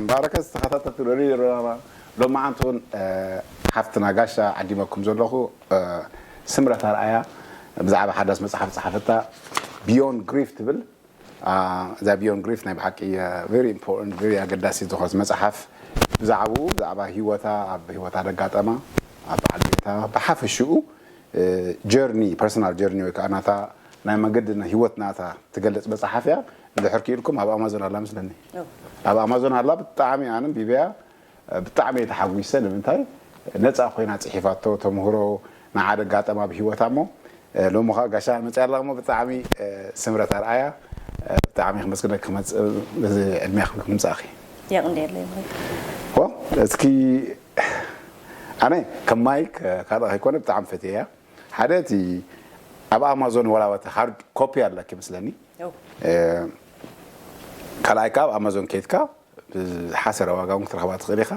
ባረከት ዝተኸታተልቲ ሬድዮ ሮራማ ሎማዓንቲ እውን ሓፍትና ጋሻ ዓዲመኩም ዘለኹ ስምረት ኣርኣያ ብዛዕባ ሓዳስ መፅሓፍ ፀሓፈታ ቢዮንድ ግሪፍ ትብል። እዛ ቢዮንድ ግሪፍ ናይ ብሓቂ ቨሪ ኢምፖርታንት ቨሪ ኣገዳሲ ዝኾነት መፅሓፍ ብዛዕባኡ ብዛዕባ ህይወታ ኣብ ህይወታ ደጋጠማ ኣብ በዓል ቤታ ብሓፈሽኡ ጀርኒ ፐርሰናል ጀርኒ ወይ ከዓ ናታ ናይ መገዲ ናይ ህይወት ናታ ትገልፅ መፅሓፍ እያ። እንድሕር ክኢልኩም ኣብ ኣማዞን ኣላ ምስለኒ ኣብ ኣማዞን ኣላ ብጣዕሚ ኣነ ቢበያ ብጣዕሚ እየ ተሓጒሰ። ንምንታይ ነፃ ኮይና ፅሒፋቶ ተምህሮ ንዓ ደጋጠማ ብህይወታ እሞ ሎሚ ከዓ ጋሻ መፅያ ኣላ እሞ ብጣዕሚ ስምረት ኣርኣያ ብጣዕሚ ክመስግነኪ ክመፅእ በዚ ዕድሜ ክምፃእኺ የቕንየለይ። ዎ እስኪ ኣነ ከም ማይክ ካልእ ከይኮነ ብጣዕሚ ፈትየ እያ ሓደ እቲ ኣብ ኣማዞን ወላወተ ሃርድ ኮፒ ኣለኪ መስለኒ ካልኣይ ከዓ ኣብ ኣማዞን ከይድካ ብዝሓሰረ ዋጋ እውን ክትረኽባ ትኽእል ኢኻ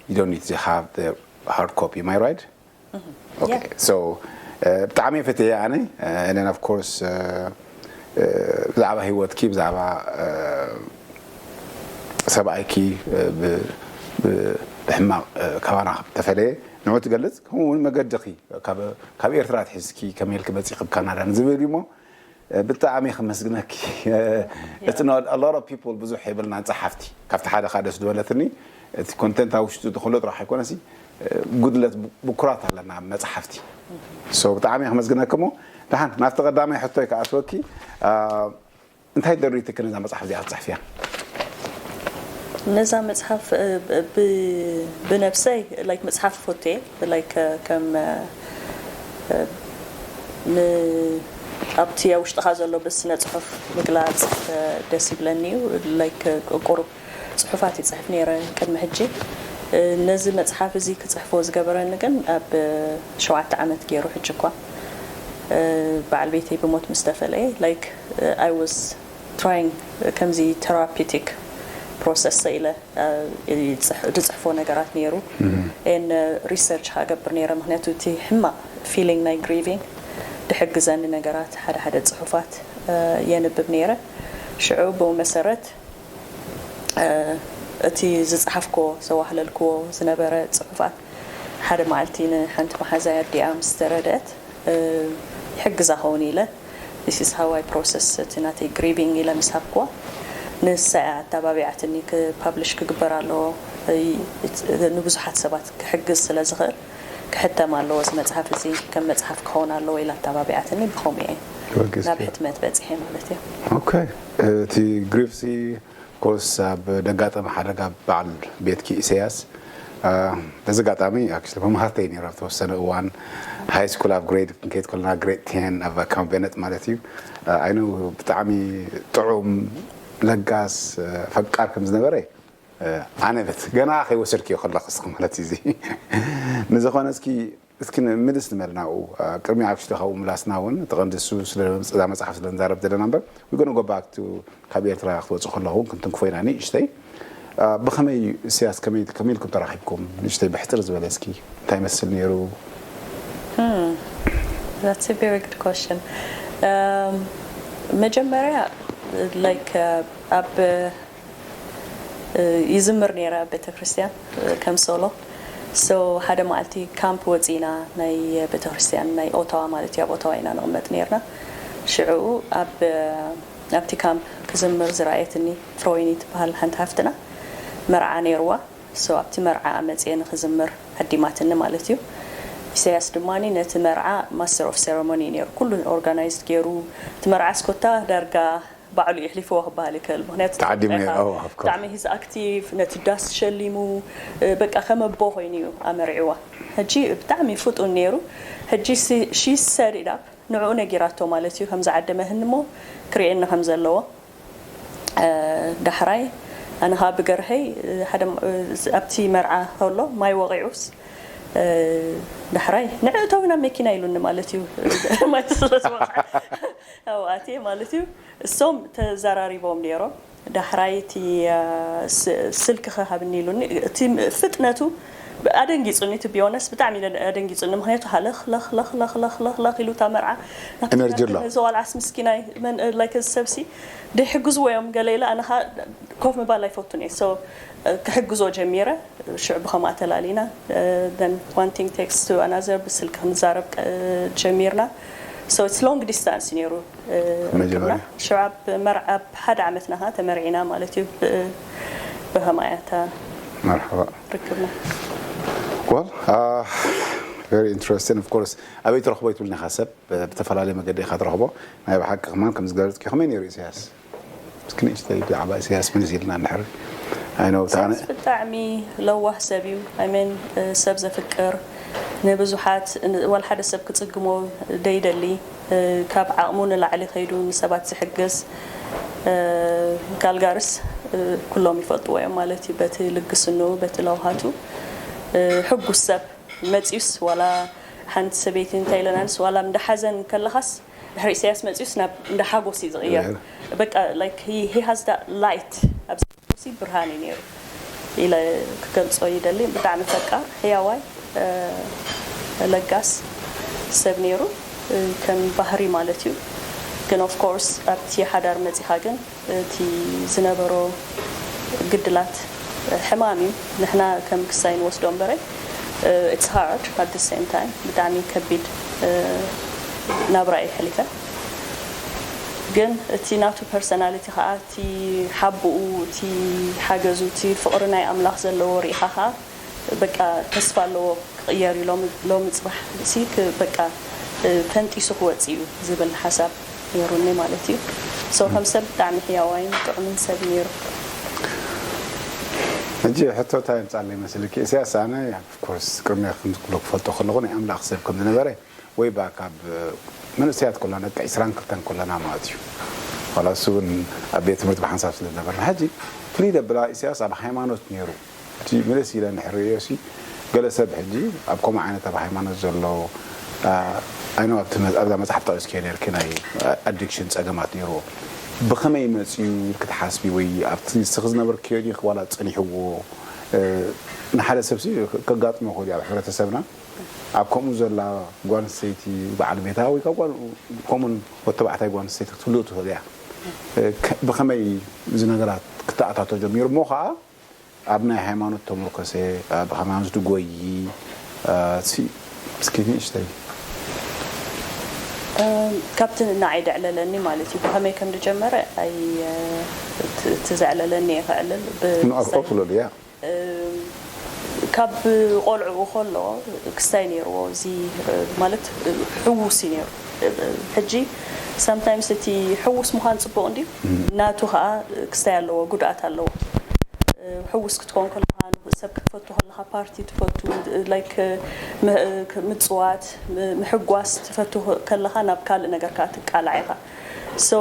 you don't need to have the hard copy my right okay so ብጣዕሚ እየ ፈትየ ኣነ and then of course ብዛዕባ ህይወትኪ ብዛዕባ ሰብኣይኪ ብሕማቕ ካባና ተፈለየ ንዑ ትገልፅ ከምኡ እውን መገድኺ ካብ ኤርትራ ትሒዝኪ ከመይ ኢልኪ መፂኺ ካናዳ ንዝብል እዩ እሞ ብጣዕሚ ከመስግነኪ it's not a lot of people ብዙሕ የብልናን ፀሓፍቲ ካብቲ ሓደ ካ ደስ ዝበለትኒ እቲ ኮንተንት ኣብ ውሽጡ ዝኮሎ ጥራሕ ኣይኮነሲ ጉድለት ብኩራት ኣለና መፅሓፍቲ so ብጣዕሚ ከመስግነኪ እሞ ደሓን ናብቲ ቀዳማይ ሕቶይ ክኣትወኪ እንታይ ደሪትኪ ነዛ መፅሓፍ እዚኣ ክትፅሕፍያ ነዛ መፅሓፍ ብነብሰይ like መፅሓፍ ፎቴ like ከም ኣብቲ ኣብ ውሽጥኻ ዘሎ ብስነ ፅሑፍ ምግላፅ ደስ ይብለኒ እዩ like ቁሩብ ፅሑፋት ይፅሕፍ ነይረ ቅድሚ ሕጂ ነዚ መፅሓፍ እዚ ክፅሕፎ ዝገበረኒ ግን ኣብ ሸውዓተ ዓመት ገይሩ ሕጂ እኳ በዓል ቤተይ ብሞት ምስ ተፈለየ like I was trying ከምዚ therapeutic process ኢለ ዝፅሕፎ ነገራት ነይሩ ን research ሃገብር ነይረ ምክንያቱ እቲ ሕማቕ feeling ናይ grieving ድሕግዘኒ ነገራት ሓደ ሓደ ፅሑፋት የንብብ ነይረ ሽዑ ብኡ መሰረት እቲ ዝፀሓፍክዎ ዘዋህለልክዎ ዝነበረ ፅሑፋት ሓደ መዓልቲ ንሓንቲ መሓዛይ ኣዲኣ ምስ ተረድአት ይሕግዛ ኸውን ኢለ this is how I process እቲ ናተይ grieving ኢለ ምስ ሃብክዋ ንሳ እያ ኣተባቢዓትኒ ክ publish ክግበር ኣለዎ ንብዙሓት ሰባት ክሕግዝ ስለ ዝኽእል ክሕተም ኣለዎ እዚ መፅሓፍ እዚ ከም መፅሓፍ ክኸውን ኣለዎ ኢላ ኣተባቢዓትኒ ብኸምኡ እየ ናብ ሕትመት በፂሐ ማለት እዩ okay እቲ grief ሲ course ኣብ ደጋጠመ ሓደጋ በዓል ቤትኪ ኢሰያስ በዚ ኣጋጣሚ actually መምሃርተይ ነይሩ ኣብ ተወሰነ እዋን high school ኣብ grade ክንከይድ ከለና grade ten ኣብ ኣካውንት ቤነጥ ማለት እዩ I know ብጣዕሚ ጥዑም ለጋስ ፈቃር ከም ዝነበረ ኣነ በት ገና ከይወሰድክዮ ከለኹ እስኺ ማለት እዩ እዚ ንዝኾነ እስኪ እስኪ ምልስ ንመል ናብኡ ቅድሚ ኣብ ሽቶ ካብኡ ምላስና እውን እቲ ቀንዲ እሱ ስለዛ መፅሓፍ ስለ ንዛረብ ዘለና እምበር we gonna go back to ካብ ኤርትራ ክትወፅእ ከለኹ እውን ክንትንክፎ ኢና ንእሽተይ ብኸመይ ስያስ ከመይ ከመይ ኢልኩም ተራኺብኩም ንእሽተይ ብሕፅር ዝበለ እስኪ እንታይ ይመስል ነይሩ That's a very good question. Um, መጀመርያ like uh, ኣብ ይዝምር ነይረ ኣብ ቤተ ክርስቲያን ከም ሶሎ so ሓደ መዓልቲ ካምፕ ወፂና ናይ ቤተ ክርስቲያን ናይ ኦታዋ ማለት እዩ ኣብ ኦታዋ ኢና ንቕመጥ ነርና ሽዑኡ ኣብ ኣብቲ ካምፕ ክዝምር ዝረኣየትኒ ፍሮይኒ ትበሃል ሓንቲ ሃፍትና መርዓ ነይርዋ so ኣብቲ መርዓ መፅየ ንክዝምር ዓዲማትኒ ማለት እዩ ኢሳያስ ድማ ነቲ መርዓ master of ceremony ነይሩ ኩሉ organized ገይሩ እቲ መርዓ ስኮታ ዳርጋ ባዕሉ የሕሊፍዎ ክበሃል ይክእል ምክንያቱ ተዓዲሙ ነይሩ። ኦ፣ of course። ብጣዕሚ he's active ነቲ ዳስ ሸሊሙ በቃ ከም ኣቦ ኮይኑ እዩ ኣመሪዕዋ ሕጂ ብጣዕሚ ፍጡን ነይሩ ሕጂ she set it up ንዕኡ ነጊራቶ ማለት እዩ ከም ዝዓደመህኒ እሞ ክርእየኒ ከም ዘለዎ ዳሕራይ ኣነ ከዓ ብገርሀይ ሓደ ኣብቲ መርዓ ከሎ ማይ ወቂዑስ ዳሕራይ ንዕእተው ናብ መኪና ኢሉኒ ማለት እዩ ማይ ስለዝወቅዐ ኣብኣትየ ማለት እዩ እሶም ተዘራሪቦም ነይሮም ዳሕራይ እቲ ስልኪ ክሃብኒ ኢሉኒ እቲ ፍጥነቱ ኣደንጊጹኒ፣ to be honest፣ ብጣዕሚ ኣደንጊጹኒ። ምክንያቱ ሃለኽ ለኽ ለኽ ለኽ ለኽ ለኽ ለኽ ኢሉ እታ መርዓ Energy ኣሎ። እዚ ቆልዓስ ምስኪናይ መን፣ like፣ እዚ ሰብሲ ደይሕግዝዎ እዮም ገለ ኢለ ኣነ ኸኣ ኮፍ ምባል ኣይፈቱን እየ። So ክሕግዞ ጀሚረ። ሽዑ ብኸምኣ ተላሊና። Then one thing takes to another፣ ብስልኪ ክንዛረብ ጀሚርና። So it's long distance ነይሩ ርክብና። ሽዑ ኣብ መርዓ ኣብ ሓደ ዓመትና ኸኣ ተመርዒና ማለት እዩ። ብኸምኣ እያ እታ መርሓባ። ርክብና። Well, uh, very interesting, of course። ኣበይ ትረኽቦ ይትብልኒ ኢኻ ሰብ ብዝተፈላለየ መገዲ ኢኻ ትረኽቦ። ናይ ብሓቂ ከማን ከም ዝገለጽኪ ከመይ ነይሩ ኢሳያስ? እስኪ ንእሽተይ ብዛዕባ ኢሳያስ ምልስ ኢልና እንድሕር። I know እታ ኣነ ኢሳያስ ብጣዕሚ ለዋህ ሰብ እዩ። I mean፣ ሰብ ዘፍቅር፣ ንብዙሓት፣ ዋላ ሓደ ሰብ ክጽግሞ ደይደሊ፣ ካብ ዓቕሙ ንላዕሊ ከይዱ ንሰባት ዝሕግዝ፣ ካልጋሪስ ኩሎም ይፈልጥዎ እዮም ማለት እዩ። በቲ ልግስንኡ፣ በቲ ለውሃቱ ሕጉስ ሰብ መፂኡስ፣ ዋላ ሓንቲ ሰበይቲ እንታይ ኢለናንስ፣ ዋላ እንዳ ሓዘን ከለኻስ ድሕሪ ኢሳያስ መፂኡስ ናብ እንዳ ሓጎስ እዩ ዝቕየር። ይቕየር። በቃ፣ like, he, he has that light። ኣብዚ ሲ ብርሃን እዩ ነይሩ ኢለ ክገልጾ ይደሊ። ብጣዕሚ ፈቃር፣ ሕያዋይ፣ ለጋስ ሰብ ነይሩ፣ ከም ባህሪ ማለት እዩ። ግን of course ኣብቲ ሓዳር መጺኻ ግን እቲ ዝነበሮ ግድላት ሕማም እዩ። ንሕና ከም ክሳይ ንወስዶ እምበረ፣ it's hard at the same time፣ ብጣዕሚ ከቢድ ናብራ እዩ ሕሊፈ። ግን እቲ ናቱ personality ከዓ፣ እቲ ሓቦኡ፣ እቲ ሓገዙ፣ እቲ ፍቕሪ ናይ ኣምላኽ ዘለዎ ርኢኻ ከዓ በቃ ተስፋ ኣለዎ ክቕየር እዩ። ሎሚ፣ ሎሚ ጽባሕ ሲ ክ-፣ በቃ ፈንጢሱ ክወጽእ እዩ ዝብል ሓሳብ ነይሩኒ ማለት እዩ። So ከም ሰብ ብጣዕሚ ሕያዋይን ጥዑምን ሰብ ነይሩ። ሕጂ ሕቶ እንታይ የምጻለይ መስልኪ ኢሳያስ? ኣነ of course ቅድሚ ከም ዝብሎ ክፈልጦ ከለኹ ናይ ኣምላኽ ሰብ ከም ዝነበረ ወይ ባክ ኣብ መንእሰያት ኮለና ደቂ ዒስራን ክልተን ኮለና ማለት እዩ። ዋላ እሱ እውን ኣብ ቤት ትምህርቲ ብሓንሳብ ስለ ዝነበርና። ሕጂ ፍልይ ዘብላ ኢሳያስ ኣብ ሃይማኖት ነይሩ። እቲ መለስ ኢለ እንድሕር ርእዮ ሲ ገለ ሰብ ሕጂ ኣብ ከምኡ ዓይነት ኣብ ሃይማኖት ዘሎ፣ አ፣ ኣይኖ ኣብቲ መ-፣ ኣብዛ መጽሓፍ ጠቒስክዮ ነርኪ ናይ ኣዲክሽን ጸገማት ነይርዎ። ብኸመይ መጽዩ ኢልኪ ትሓስቢ ወይ ኣብቲ ንስኺ ዝነበርክዮ ድዩ ዋላ ጸኒሕዎ? እ፣ ንሓደ ሰብሲ ከጋጥሞ ይኽእል እዩ ኣብ ሕብረተሰብና። ኣብ ከምኡ ዘላ ጓል ኣንስተይቲ በዓል ቤታ ወይ ካብ ጓል ከምኡን ወዲ ተባዕታይ ጓል ኣንስተይቲ ክትህሉ ትኽእል እያ። እ፣ ከ-፣ ብኸመይ እዚ ነገራት ክተኣታቶ ጀሚሩ እሞ ኸዓ ኣብ ናይ ሃይማኖት ተመርኮሰ፣ ኣብ ሃይማኖት ድጎዪ፣ እ፣ ሲ-፣ እስኪ ንእሽተይ። እም፣ ካብቲ ንዓይ ደዕለለኒ ማለት እዩ። ብኸመይ ከም ዝጀመረ ኣይ-፣ እቲ፣ እቲ ዘዕለለኒ እየ ከዕልል። ብ-፣ No, of course፣ ሎሊ፣ yeah። እም፣ ካብ ቆልዕኡ ከሎ ክስታይ ነይርዎ። እዚ፣ እ፣ ማለት፣ እ፣ ሕዉስ እዩ ነይሩ። እ፣ ሕጂ sometimes እቲ ሕዉስ ምዃን ጽቡቕ እንድዩ፣ ናቱ ኸኣ ክስታይ ኣለዎ፣ ጉድኣት ኣለዎ። እ፣ ሕዉስ ክትኮን ከለኻ፣ ሰብ ክትፈቱ ከለኻ፣ ፓርቲ ትፈቱ፣ like፣ ም-፣ ክ-፣ ምጽዋት፣ ም-፣ ምሕጓስ ትፈቱ ከለኻ ናብ ካልእ ነገር ከኣ ትቃላዕ ኢኻ። So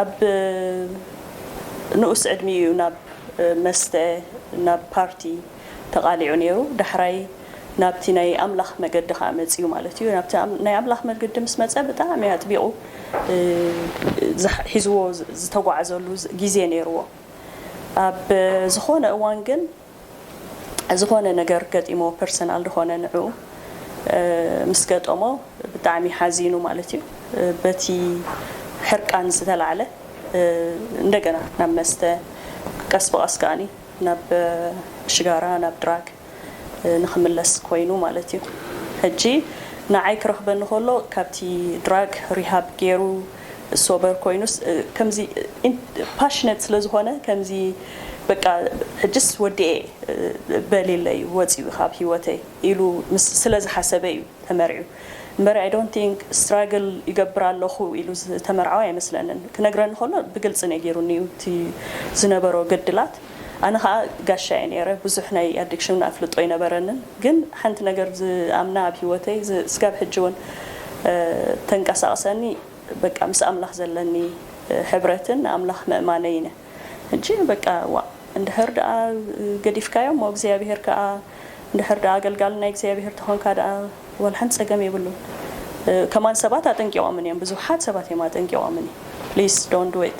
ኣብ ንኡስ ዕድሚኡ ናብ መስተ፣ ናብ ፓርቲ ተቓሊዑ ነይሩ። ዳሕራይ ናብቲ ናይ ኣምላኽ መገዲ ኸኣ መጺኡ ማለት እዩ። ናብቲ ኣም-፣ ናይ ኣምላኽ መገዲ ምስ መጸ ብጣዕሚ ኣጥቢቑ፣ እ፣ ዝሕ-፣ ሒዝዎ ዝ-፣ ዝተጓዓዘሉ ዝ-፣ ግዜ ነይርዎ። ኣብ ዝኾነ እዋን ግን ዝኾነ ነገር ገጢሞ፣ ፐርሰናል ዝኾነ ንዕኡ፣ እ፣ ምስ ገጠሞ ብጣዕሚ ሓዚኑ ማለት እዩ። እ፣ በቲ ሕርቃን ዝተላዕለ፣ እ፣ እንደገና ናብ መስተ፣ ቀስ ብቐስ ከኣኒ ናብ፣ እ፣ ሽጋራ፣ ናብ ድራግ፣ እ፣ ንኽምለስ ኮይኑ ማለት እዩ። ሕጂ ንዓይ ክረኽበኒ ከሎ ካብቲ ድራግ ሪሃብ ገይሩ ሶበር ኮይኑስ፣ እ፣ ከምዚ ኢን-፣ ፓሽነት ስለ ዝኾነ፣ ከምዚ በቃ ሕጅስ ወዲኤ፣ እ፣ በሊለይ ወፂኡ ካብ ህይወተይ ኢሉ ምስ-፣ ስለ ዝሓሰበ እዩ ተመርዒዩ። እምበር I don't think ስትራግል ይገብር ኣለኹ ኢሉ ዝተመርዓወ ኣይመስለንን። ክነግረኒ ከሎ ብግልፂ ነጊሩኒ እዩ እቲ ዝነበሮ ግድላት። ኣነ ኸዓ ጋሻ እየ ነይረ። ብዙሕ ናይ ኣዲክሽን ኣፍልጦ ኣይነበረንን። ግን ሓንቲ ነገር ዝኣምና ኣብ ህይወተይ፣ ዝ-፣ ስጋብ ሕጂ እውን፣ እ፣ ተንቀሳቕሰኒ፣ በቃ ምስ ኣምላኽ ዘለኒ፣ እ፣ ሕብረትን ንኣምላኽ ምእማነይን እየ። ሕጂ በቃ፣ ዋ፣ እንድሕር ደኣ ገዲፍካዮ እሞ እግዚኣብሄር ከኣ፣ እንድሕር ደኣ ኣገልጋሊ ናይ እግዚኣብሄር ተኾንካ ደኣ ዋላ ሓንቲ ጸገም የብሉን። እ፣ ከማን ሰባት ኣጠንቂቖምን እዮም፣ ብዙሓት ሰባት እዮም ኣጠንቂቖምኒ። ፕሊስ ዶንት ዱ ኢት።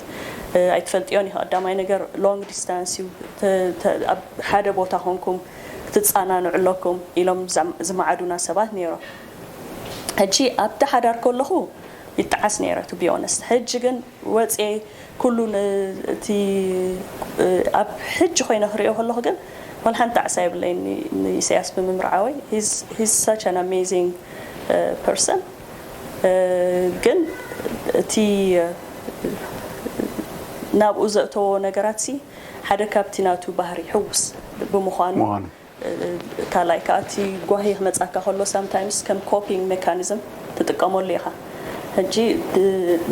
እ፣ ኣይትፈልጥዮን ኢኻ። ቀዳማይ ነገር ሎንግ ዲስታንስ እዩ። ተ-፣ ተ-፣ ኣብ ሓደ ቦታ ኮንኩም ትጻናንዑ ኣለኩም ኢሎም ዝም- ዝመዓዱና ሰባት ነይሮም። ሕጂ ኣብቲ ሓዳር ከለኹ ይጠዓስ ነይረ፣ to be honest። ሕጂ ግን ወፅየ ኩሉ ን- እቲ ኣብ ሕጂ ኮይነ ክሪኦ ከለኹ ግን ዋላ ሓንቲ ጣዕሳ የብለይን ንኢሳያስ ብምምርዓወይ። He's such an amazing person። ግን እቲ ናብኡ ዘእተዎ ነገራት ሲ ሓደ ካብቲ ናቱ ባህሪ ሕውስ ብምዃኑ ምዃኑ ካልኣይ ከዓ እቲ ጓሂ ክመፃካ ከሎ sometimes ከም coping mechanism ትጥቀመሉ ኢኻ። ሕጂ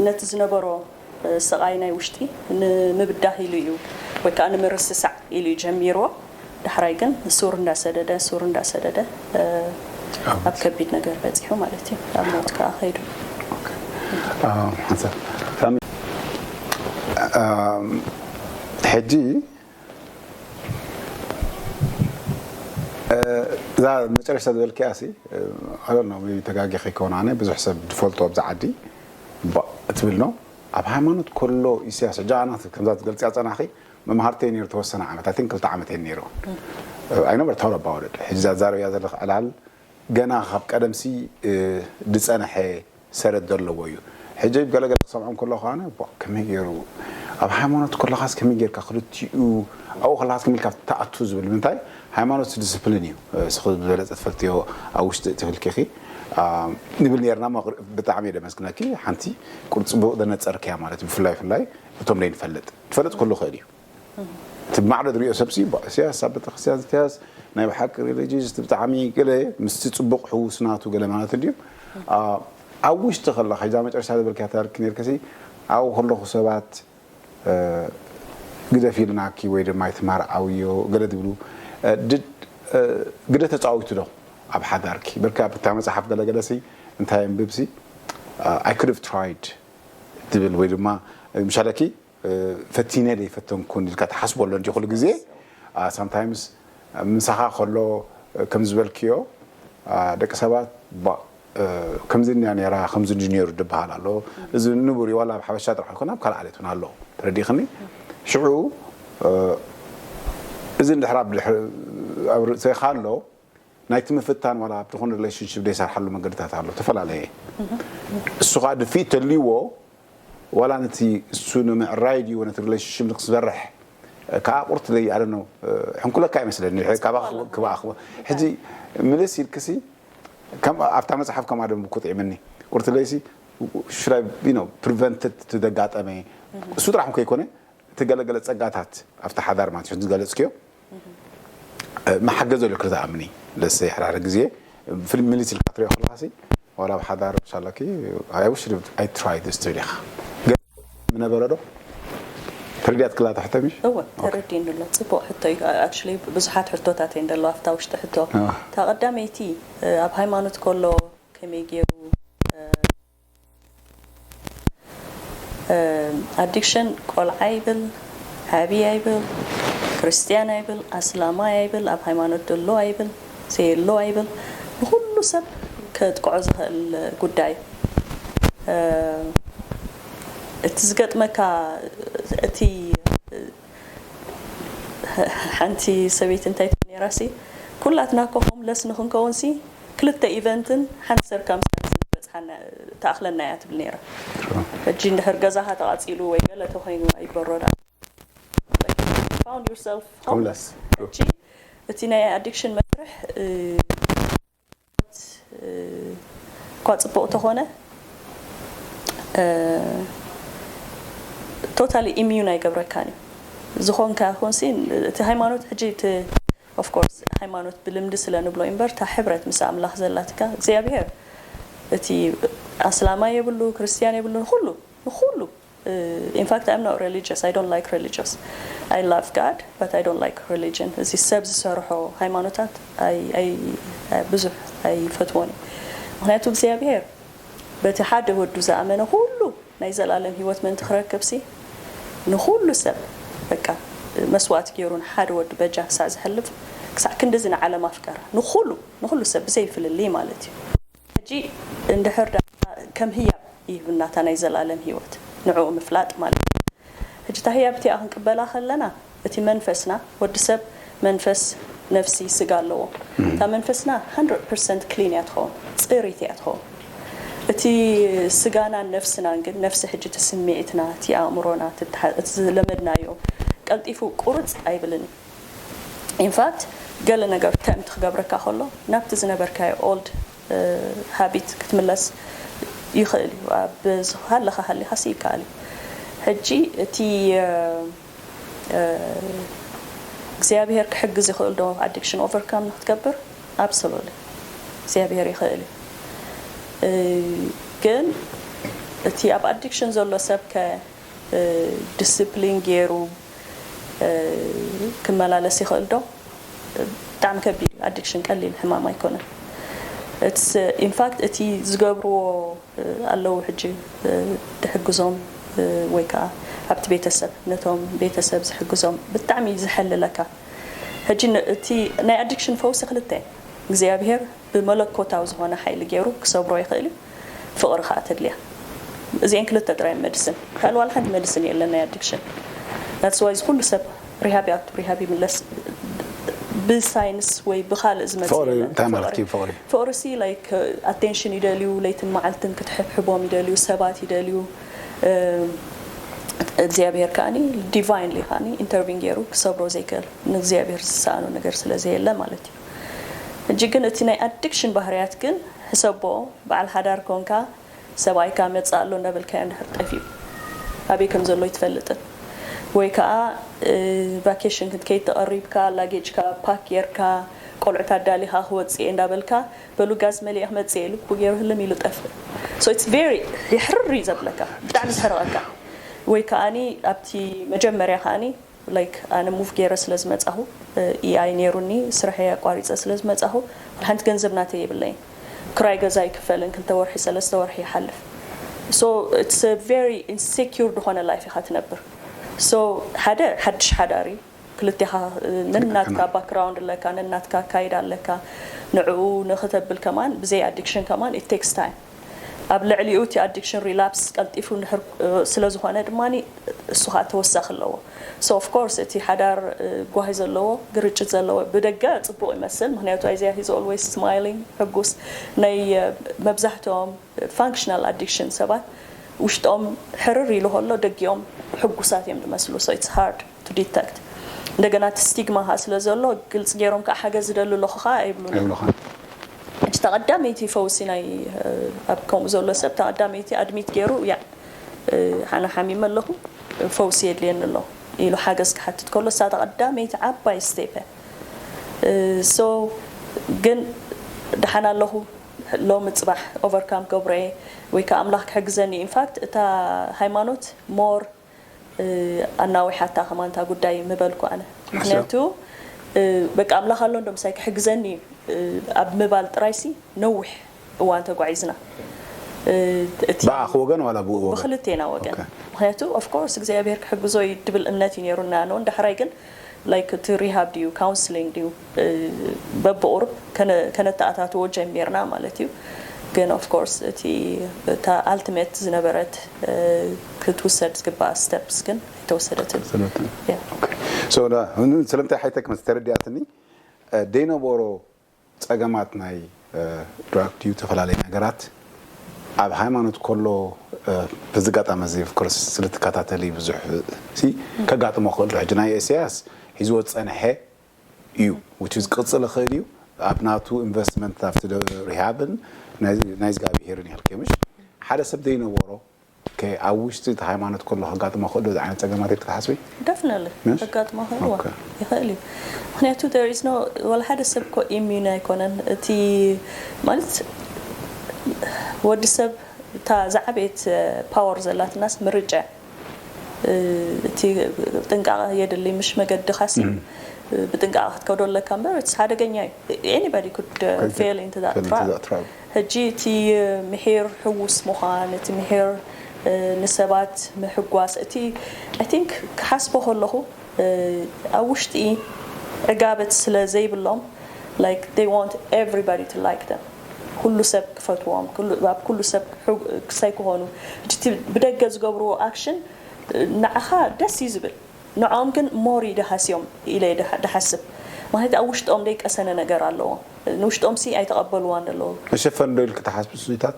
ነቲ ዝነበሮ ስቓይ ናይ ውሽጢ ንምብዳህ ኢሉ እዩ ወይ ከዓ ንምርስሳዕ ኢሉ እዩ ጀሚርዎ። ዳሕራይ ግን ሱር እንዳሰደደ ሱር እንዳሰደደ ኣብ ከቢድ ነገር በፂሑ ማለት እዩ። ኣብ ሞት ከዓ ከይዱ። ሓንሳብ ሳሚ ሕጂ እዛ መጨረሽታ ዝበልክያ ሲ ኣሎና ተጋጊ ከይከውን ኣነ ብዙሕ ሰብ ዝፈልጦ ኣብዚ ዓዲ እትብል ነው። ኣብ ሃይማኖት ከሎ ኢሳያስ ሕጂ ኣና ከምዛ ትገልፅያ ፀናኺ መምሃርተይ ነይሩ ተወሰነ ዓመት ኣን ክልተ ዓመት እየ ነይሩ ኣይነበር ታውረባወደድ ሕጂ ዛዛረብያ ዘለኽ ዕላል ገና ካብ ቀደምሲ ዝፀነሐ ሰረት ዘለዎ እዩ። ሕጂ ገለገለ ክሰምዖም ከለኹ ኣነ ከመይ ገይሩ ኣብ ሃይማኖት ከለኻስ ከመይ ጌርካ ክልቲኡ ኣብኡ ከለኻስ ከመይ ኢልካ ትኣቱ ዝብል ምንታይ ሃይማኖት ዲስፕሊን እዩ። ስኺ ዝበለፀ ትፈልጥዮ ኣብ ውሽጢ እቲ ህልኪኺ ንብል ነርና። ብጣዕሚ እየ ደመስግነኪ። ሓንቲ ቁርፂ ብኡ ዘነፀርክያ ማለት እዩ። ብፍላይ ፍላይ እቶም ዘይንፈልጥ ትፈልጥ ኩሉ ክእል እዩ። እቲ ብማዕዶ ዝሪኦ ሰብሲ ኢሳያስ ኣብ ቤተክርስትያን ኢሳያስ ናይ ብሓቂ ሪሊጅስ ብጣዕሚ ገለ ምስቲ ፅቡቕ ሕውስ ናቱ ገለ ማለት እንድዩ። ኣብ ውሽጢ ከለኻ እዛ መጨረሻ ዝበልክያ ታሪክ ነርክሲ ኣብኡ ከለኹ ሰባት ግደፊ ኢልናኪ ወይ ድማ ኣይትማርዓውዮ ገለ ዝብሉ ግደ ተፃዊቱ ዶ ኣብ ሓዳርኪ በርካ ኣብታ መፅሓፍ ገለገለሲ እንታይ ኣንብብሲ I could have tried ትብል ወይ ድማ ምሻለኪ ፈቲነ ዶ ይፈተንኩን ኢልካ ትሓስቦ ኣሎ እንዲ ኩሉ ግዜ sometimes ምሳኻ ከሎ ከም ዝበልክዮ ደቂ ሰባት ከምዚ እንያ ነራ ከምዚ እንዲ ነይሩ ድበሃል ኣሎ። እዚ ንቡር እዩ ዋላ ኣብ ሓበሻ ጥራሕ ኣይኮነ ኣብ ካልእ ዓሌት እውን ኣሎ ተረዲእክኒ። ሽዑ እዚ እንድሕር ኣብ ድሕሪ ኣብ ርእሰኻ ኣሎ ናይቲ ምፍታን ዋላ ኣብ ዝኾነ relationship ዘይሰርሓሉ መንገድታት ኣሎ ተፈላለየ እሱ ከዓ ድፊት ተልይዎ ዋላ ነቲ እሱ ንምዕራይ ድዩ ነቲ relationship ንክስበርሕ ከዓ ቁርት ለይ ኣለ ነው ሕንኩለካ ይመስለኒ ካባክ ክባኣክ ሕጂ ምልስ ኢልክሲ ከም ኣብታ መፅሓፍ ከም ኣደም ኩጥዒምኒ ቁርት ለይሲ ሽራይ prevented ዘጋጠመ እሱ ጥራሕ ከይኮነ እቲ ገለገለ ፀጋታት ኣብቲ ሓዳር ማለት ዝገለፅክዮ መሓገዘ ኢሉ ክልተ ኣምኒ ለሰ ሕራሪ ግዜ ፍልም ሚሊት ኢልካ ትሪኦ ከለካ ሲ ዋላ ኣብ ሓዳር ሻላኪ I wish I tried this ትብል ኢኻ ምነበረ ዶ ተረዲኣት ክላ ትሕተሚ እወ ተረዲእኒ ኣሎ። ፅቡቕ ሕቶ እዩ። ኣክቹሊ ብዙሓት ሕቶታት እየን ዘለዋ ኣብታ ውሽጢ ሕቶ። እታ ቀዳመይቲ ኣብ ሃይማኖት ከሎ ከመይ ገይሩ ኣዲክሽን ቆልዓ ይብል ዓብይ ኣይብል ክርስትያን ኣይብል ኣስላማይ ኣይብል ኣብ ሃይማኖት ዘሎ ኣይብል ዘየሎ ኣይብል ንኩሉ ሰብ ከጥቅዖ ዝኽእል ጉዳይ እቲ ዝገጥመካ እቲ ሓንቲ ሰበይቲ እንታይ ትብል ነይራ ሲ ኩላትና ኮ ሆምለስ ንክንከውን ሲ ክልተ ኢቨንትን ሓንቲ ሰርከምስታንስ ዝበፅሓና ተኣኽለና እያ ትብል ነይራ። ሕጂ እንድሕር ገዛኻ ተቓፂሉ ወይ ገለ ተኮይኑ ኣይበሮ ደኣ found yourself homeless። ሕጂ እቲ ናይ ኣዲክሽን መስርሕ እኳ ፅቡቕ ተኾነ totally immune ኣይገብረካን እዩ። ዝኾንካ ይኹን ሲ እቲ ሃይማኖት ሕጂ እቲ of course ሃይማኖት ብልምዲ ስለ ንብሎ እምበር እታ ሕብረት ምስ ኣምላኽ ዘላትካ እግዚኣብሔር እቲ ኣስላማይ የብሉ ክርስትያን የብሉ ንኹሉ ንኹሉ in fact I'm not religious I don't like religious I love God but I don't like religion እዚ ሰብ ዝሰርሖ ሃይማኖታት ብዙሕ ኣይፈትዎን እዩ ምክንያቱ እግዚኣብሔር በቲ ሓደ ወዱ ዝኣመነ ኩሉ ናይ ዘላለም ህይወት ምእንቲ ክረክብ ሲ ንኩሉ ሰብ በቃ መስዋእቲ ገይሩ ንሓደ ወዱ በጃ ክሳዕ ዝሕልፍ ክሳዕ ክንድዚ ንዓለም ኣፍቀራ ንኩሉ ንኩሉ ሰብ ብዘይ ፍልልይ ማለት እዩ ሕጂ እንድሕር ዳ ከም ህያብ ይህብና እታ ናይ ዘላለም ህይወት ንዕኡ ምፍላጥ ማለት እዩ ሕጂ እታ ህያብ እቲኣ ክንቅበላ ከለና እቲ መንፈስና ወዲ ሰብ መንፈስ ነፍሲ ስጋ ኣለዎ። እታ መንፈስና hundred percent clean እያ ትኸውን፣ ፅሪት እያ ትኸውን። እቲ ስጋናን ነፍስናን ግን፣ ነፍሲ ሕጂ እቲ ስምዒትና፣ እቲ ኣእምሮና፣ እቲ ተሓ- እቲ ዝለመድናዮ ቀልጢፉ ቁርፅ ኣይብልን እዩ። ኢንፋክት ገለ ነገር ተምት ክገብረካ ከሎ ናብቲ ዝነበርካዮ ኦልድ ሃቢት ክትምለስ ይኽእል እዩ። ኣብ ዝሃለኻ ሃሊኻሲ ይከኣል እዩ። ሕጂ እቲ እግዚኣብሔር ክሕግዝ ይኽእል ዶ ኣዲክሽን ኦቨርካም ንክትገብር? ኣብሶሉትሊ እግዚኣብሔር ይኽእል እዩ። ግን እቲ ኣብ ኣዲክሽን ዘሎ ሰብ ከ ዲስፕሊን ገይሩ ክመላለስ ይኽእል ዶ? ብጣዕሚ ከቢድ እዩ። ኣዲክሽን ቀሊል ሕማም ኣይኮነን። ኢንፋክት እቲ ዝገብርዎ ኣለዉ ሕጂ ድሕግዞም ወይ ከዓ ኣብቲ ቤተሰብ ነቶም ቤተሰብ ዝሕግዞም ብጣዕሚ እዩ ዝሐልለካ። ሕጂ እቲ ናይ ኣዲክሽን ፈውሲ ክልተ እግዚኣብሔር ብመለኮታዊ ዝኾነ ሓይሊ ገይሩ ክሰብሮ ይኽእል እዩ። ፍቕሪ ከዓ ተድልያ። እዚአን ክልተ ጥራይ መድስን፣ ካልእ ዋላ ሓንቲ መድስን የለን ናይ ኣዲክሽን። ናትስ ዋይ እዚ ኩሉ ሰብ ሪሃብ ይኣቱ፣ ሪሃብ ይምለስ። ብሳይንስ ወይ ብካልእ ዝመፅእ ፍቕሪ የለን። እንታይ ማለት እዩ? ፍቕሪ ፍቕሪ ሲ ላይክ ኣቴንሽን ይደልዩ፣ ለይትን መዓልትን ክትሕብሕቦም ይደልዩ፣ ሰባት ይደልዩ። እግዚኣብሔር ከዓኒ ዲቫይንሊ ከዓኒ ኢንተርቪን ገይሩ ክሰብሮ ዘይክእል፣ ንእግዚኣብሔር ዝሰኣኖ ነገር ስለ ዘየለ ማለት እዩ። ሕጂ ግን እቲ ናይ ኣዲክሽን ባህርያት ግን ሕሰቦ፣ በዓል ሓዳር ኮንካ ሰብኣይካ መጽእ ኣሎ እንዳበልካዮ እንድሕር ጠፊኡ ኣበይ ከም ዘሎ ኣይትፈልጥን፣ ወይ ከዓ ቫኬሽን ክትከይድ ተቐሪብካ ላጌጅካ ፓክ ጌርካ ቆልዑት ኣዳሊኻ ክወጽእ እየ እንዳበልካ በሉ ጋዝ መሊአ ክመጽእ እየ ኢሉ ኩ ገይሩ ህልም ኢሉ ጠፍእ። So it's very የሕርር እዩ ዘብለካ፣ ብጣዕሚ ዘሕርቐካ። ወይ ከዓኒ ኣብቲ መጀመርያ ከዓኒ ላይክ ኣነ ሙቭ ገይረ ስለ ዝመጻኹ ኢኣይ ነይሩኒ፣ ስርሐይ ኣቋሪፀ ስለ ዝመጻኹ ሓንቲ ገንዘብ ናተይ የብለይን። ክራይ ገዛ ኣይክፈልን፣ ክልተ ወርሒ ሰለስተ ወርሒ ይሓልፍ። So it's very ኢንሴኪር ዝኾነ ላይፍ ኢኻ ትነብር። So ሓደ ሓድሽ ሓዳሪ ክልቴኻ ነናትካ ባክግራውንድ ኣለካ፣ ነናትካ ኣካይዳ ኣለካ። ንዕኡ ንክተብል ከማን ብዘይ ኣዲክሽን ከማን it takes time። ኣብ ልዕሊኡ እቲ ኣዲክሽን ሪላፕስ ቀልጢፉ እንድሕር ስለ ዝኾነ ድማ እሱ ከዓ ተወሳኺ ኣለዎ። So of course እቲ ሓዳር ጓሂ ዘለዎ ግርጭት ዘለዎ ብደገ ፅቡቕ ይመስል፣ ምክንያቱ ኣይዚያ he's always smiling ሕጉስ ናይ መብዛሕትኦም ፋንክሽናል ኣዲክሽን ሰባት ውሽጦም ሕርር ኢሉ ከሎ ደጊኦም ሕጉሳት እዮም ዝመስሉ። So it's hard to detect። እንደገና እቲ ስቲግማ ከዓ ስለ ዘሎ ግልፂ ገይሮም ከዓ ሓገዝ ይደሉ ኣለኹ ከዓ ኣይብሉን እዮም። ሕጂ ተቐዳመይቲ ፈውሲ ናይ ኣብ ከምኡ ዘሎ ሰብ ተቐዳመይቲ ኣድሚት ገይሩ ያ ሓነ ሓሚመ ኣለኹ ፈውሲ የድልየኒ ኣሎ ኢሉ ሓገዝ ክሓትት ከሎ እሳ ተቐዳመይቲ ዓባይ ስቴፕ እያ። So ግን ደሓን ኣለኹ ሎሚ ፅባሕ ኦቨርካም ገብረ እየ ወይ ከዓ ኣምላኽ ክሕግዘኒ። ኢንፋክት እታ ሃይማኖት ሞር ኣናዊሓታ ከማን እታ ጉዳይ ምበልኩ ኣነ። ምክንያቱ በቃ ኣምላኽ ኣሎ እንዶ ምሳይ ክሕግዘኒ እዩ ኣብ ምባል ጥራይሲ ነዊሕ እዋን ተጓዒዝና። እቲ ብኣኺ ወገን ዋላ ብኡ ወገን? ብክልቴና ወገን። ምክንያቱ ኦፍኮርስ እግዚኣብሔር ክሕግዞ እዩ ድብል እምነት እዩ ነይሩና። ኖ እንዳሕራይ ግን ላይክ እቲ ሪሃብ ድዩ ካውንስሊንግ ድዩ በብቁሩብ ከነተኣታትዎ ጀሚርና ማለት እዩ። ግን ኦፍኮርስ እቲ እታ ኣልቲሜት ዝነበረት ክትውሰድ ዝግባኣ ስተፕስ ግን ኣይተወሰደትን። ስለምንታይ ሓይተክ መስ ተረዲኣትኒ ደይነበሮ ፀገማት ናይ ድራግ ድዩ ዝተፈላለዩ ነገራት ኣብ ሃይማኖት ከሎ በዚ ኣጋጣሚ እዚ ኦፍኮርስ ስለ ትከታተሊ ብዙሕ ሲ ከጋጥሞ ክእል ዶ ሕጂ ናይ ኢሳያስ ሒዝዎ ዝፀንሐ እዩ which is ክቕፅል ይኽእል እዩ ኣብ ናቱ ኢንቨስትመንት ኣብቲ ሪሃብን ናይ እግዚኣብሄርን ይልከ ምሽ ሓደ ሰብ ዘይነበሮ ኣብ ውሽጢ እቲ ሃይማኖት ከሎ ከጋጥሞ ክእል ዶ ዓይነት ፀገማት ኢልክ ትሓስቢ? ደፍነትሊ ከጋጥሞ ክእል ይኽእል እዩ። ምክንያቱ there is no ወላ ሓደ ሰብ ኮ ኢሚዩን ኣይኮነን። እቲ ማለት ወዲ ሰብ እታ ዝዓበየት ፓወር ዘላትናስ ምርጫ እቲ ጥንቃቐ የድሊ ምሽ መገድኻሲ ብጥንቃቐ ክትከዶ ኣለካ እምበር እቲ ሓደገኛ እዩ። Anybody could fail into that trap። ሕጂ እቲ ምሒር ሕዉስ ምዃን እቲ ምሒር ንሰባት ምሕጓስ እቲ I think ክሓስቦ ከለኹ ኣብ ውሽጢ ዕጋበት ስለ ዘይብሎም like they want everybody to like them ኩሉ ሰብ ክፈትዎም ኣብ ኩሉ ሰብ ክሳይ ክኾኑ እቲ ብደገ ዝገብርዎ ኣክሽን ንዓኻ ደስ እዩ ዝብል ንዕኦም ግን ሞር እዩ ደሃስዮም ኢለ ድሓስብ ማለት ኣብ ውሽጦም ደይቀሰነ ነገር ኣለዎ። ንውሽጦም ሲ ኣይተቐበልዋን ዘለዉ። መሸፈን ዶ ኢልክ ትሓስብ ስኒታት?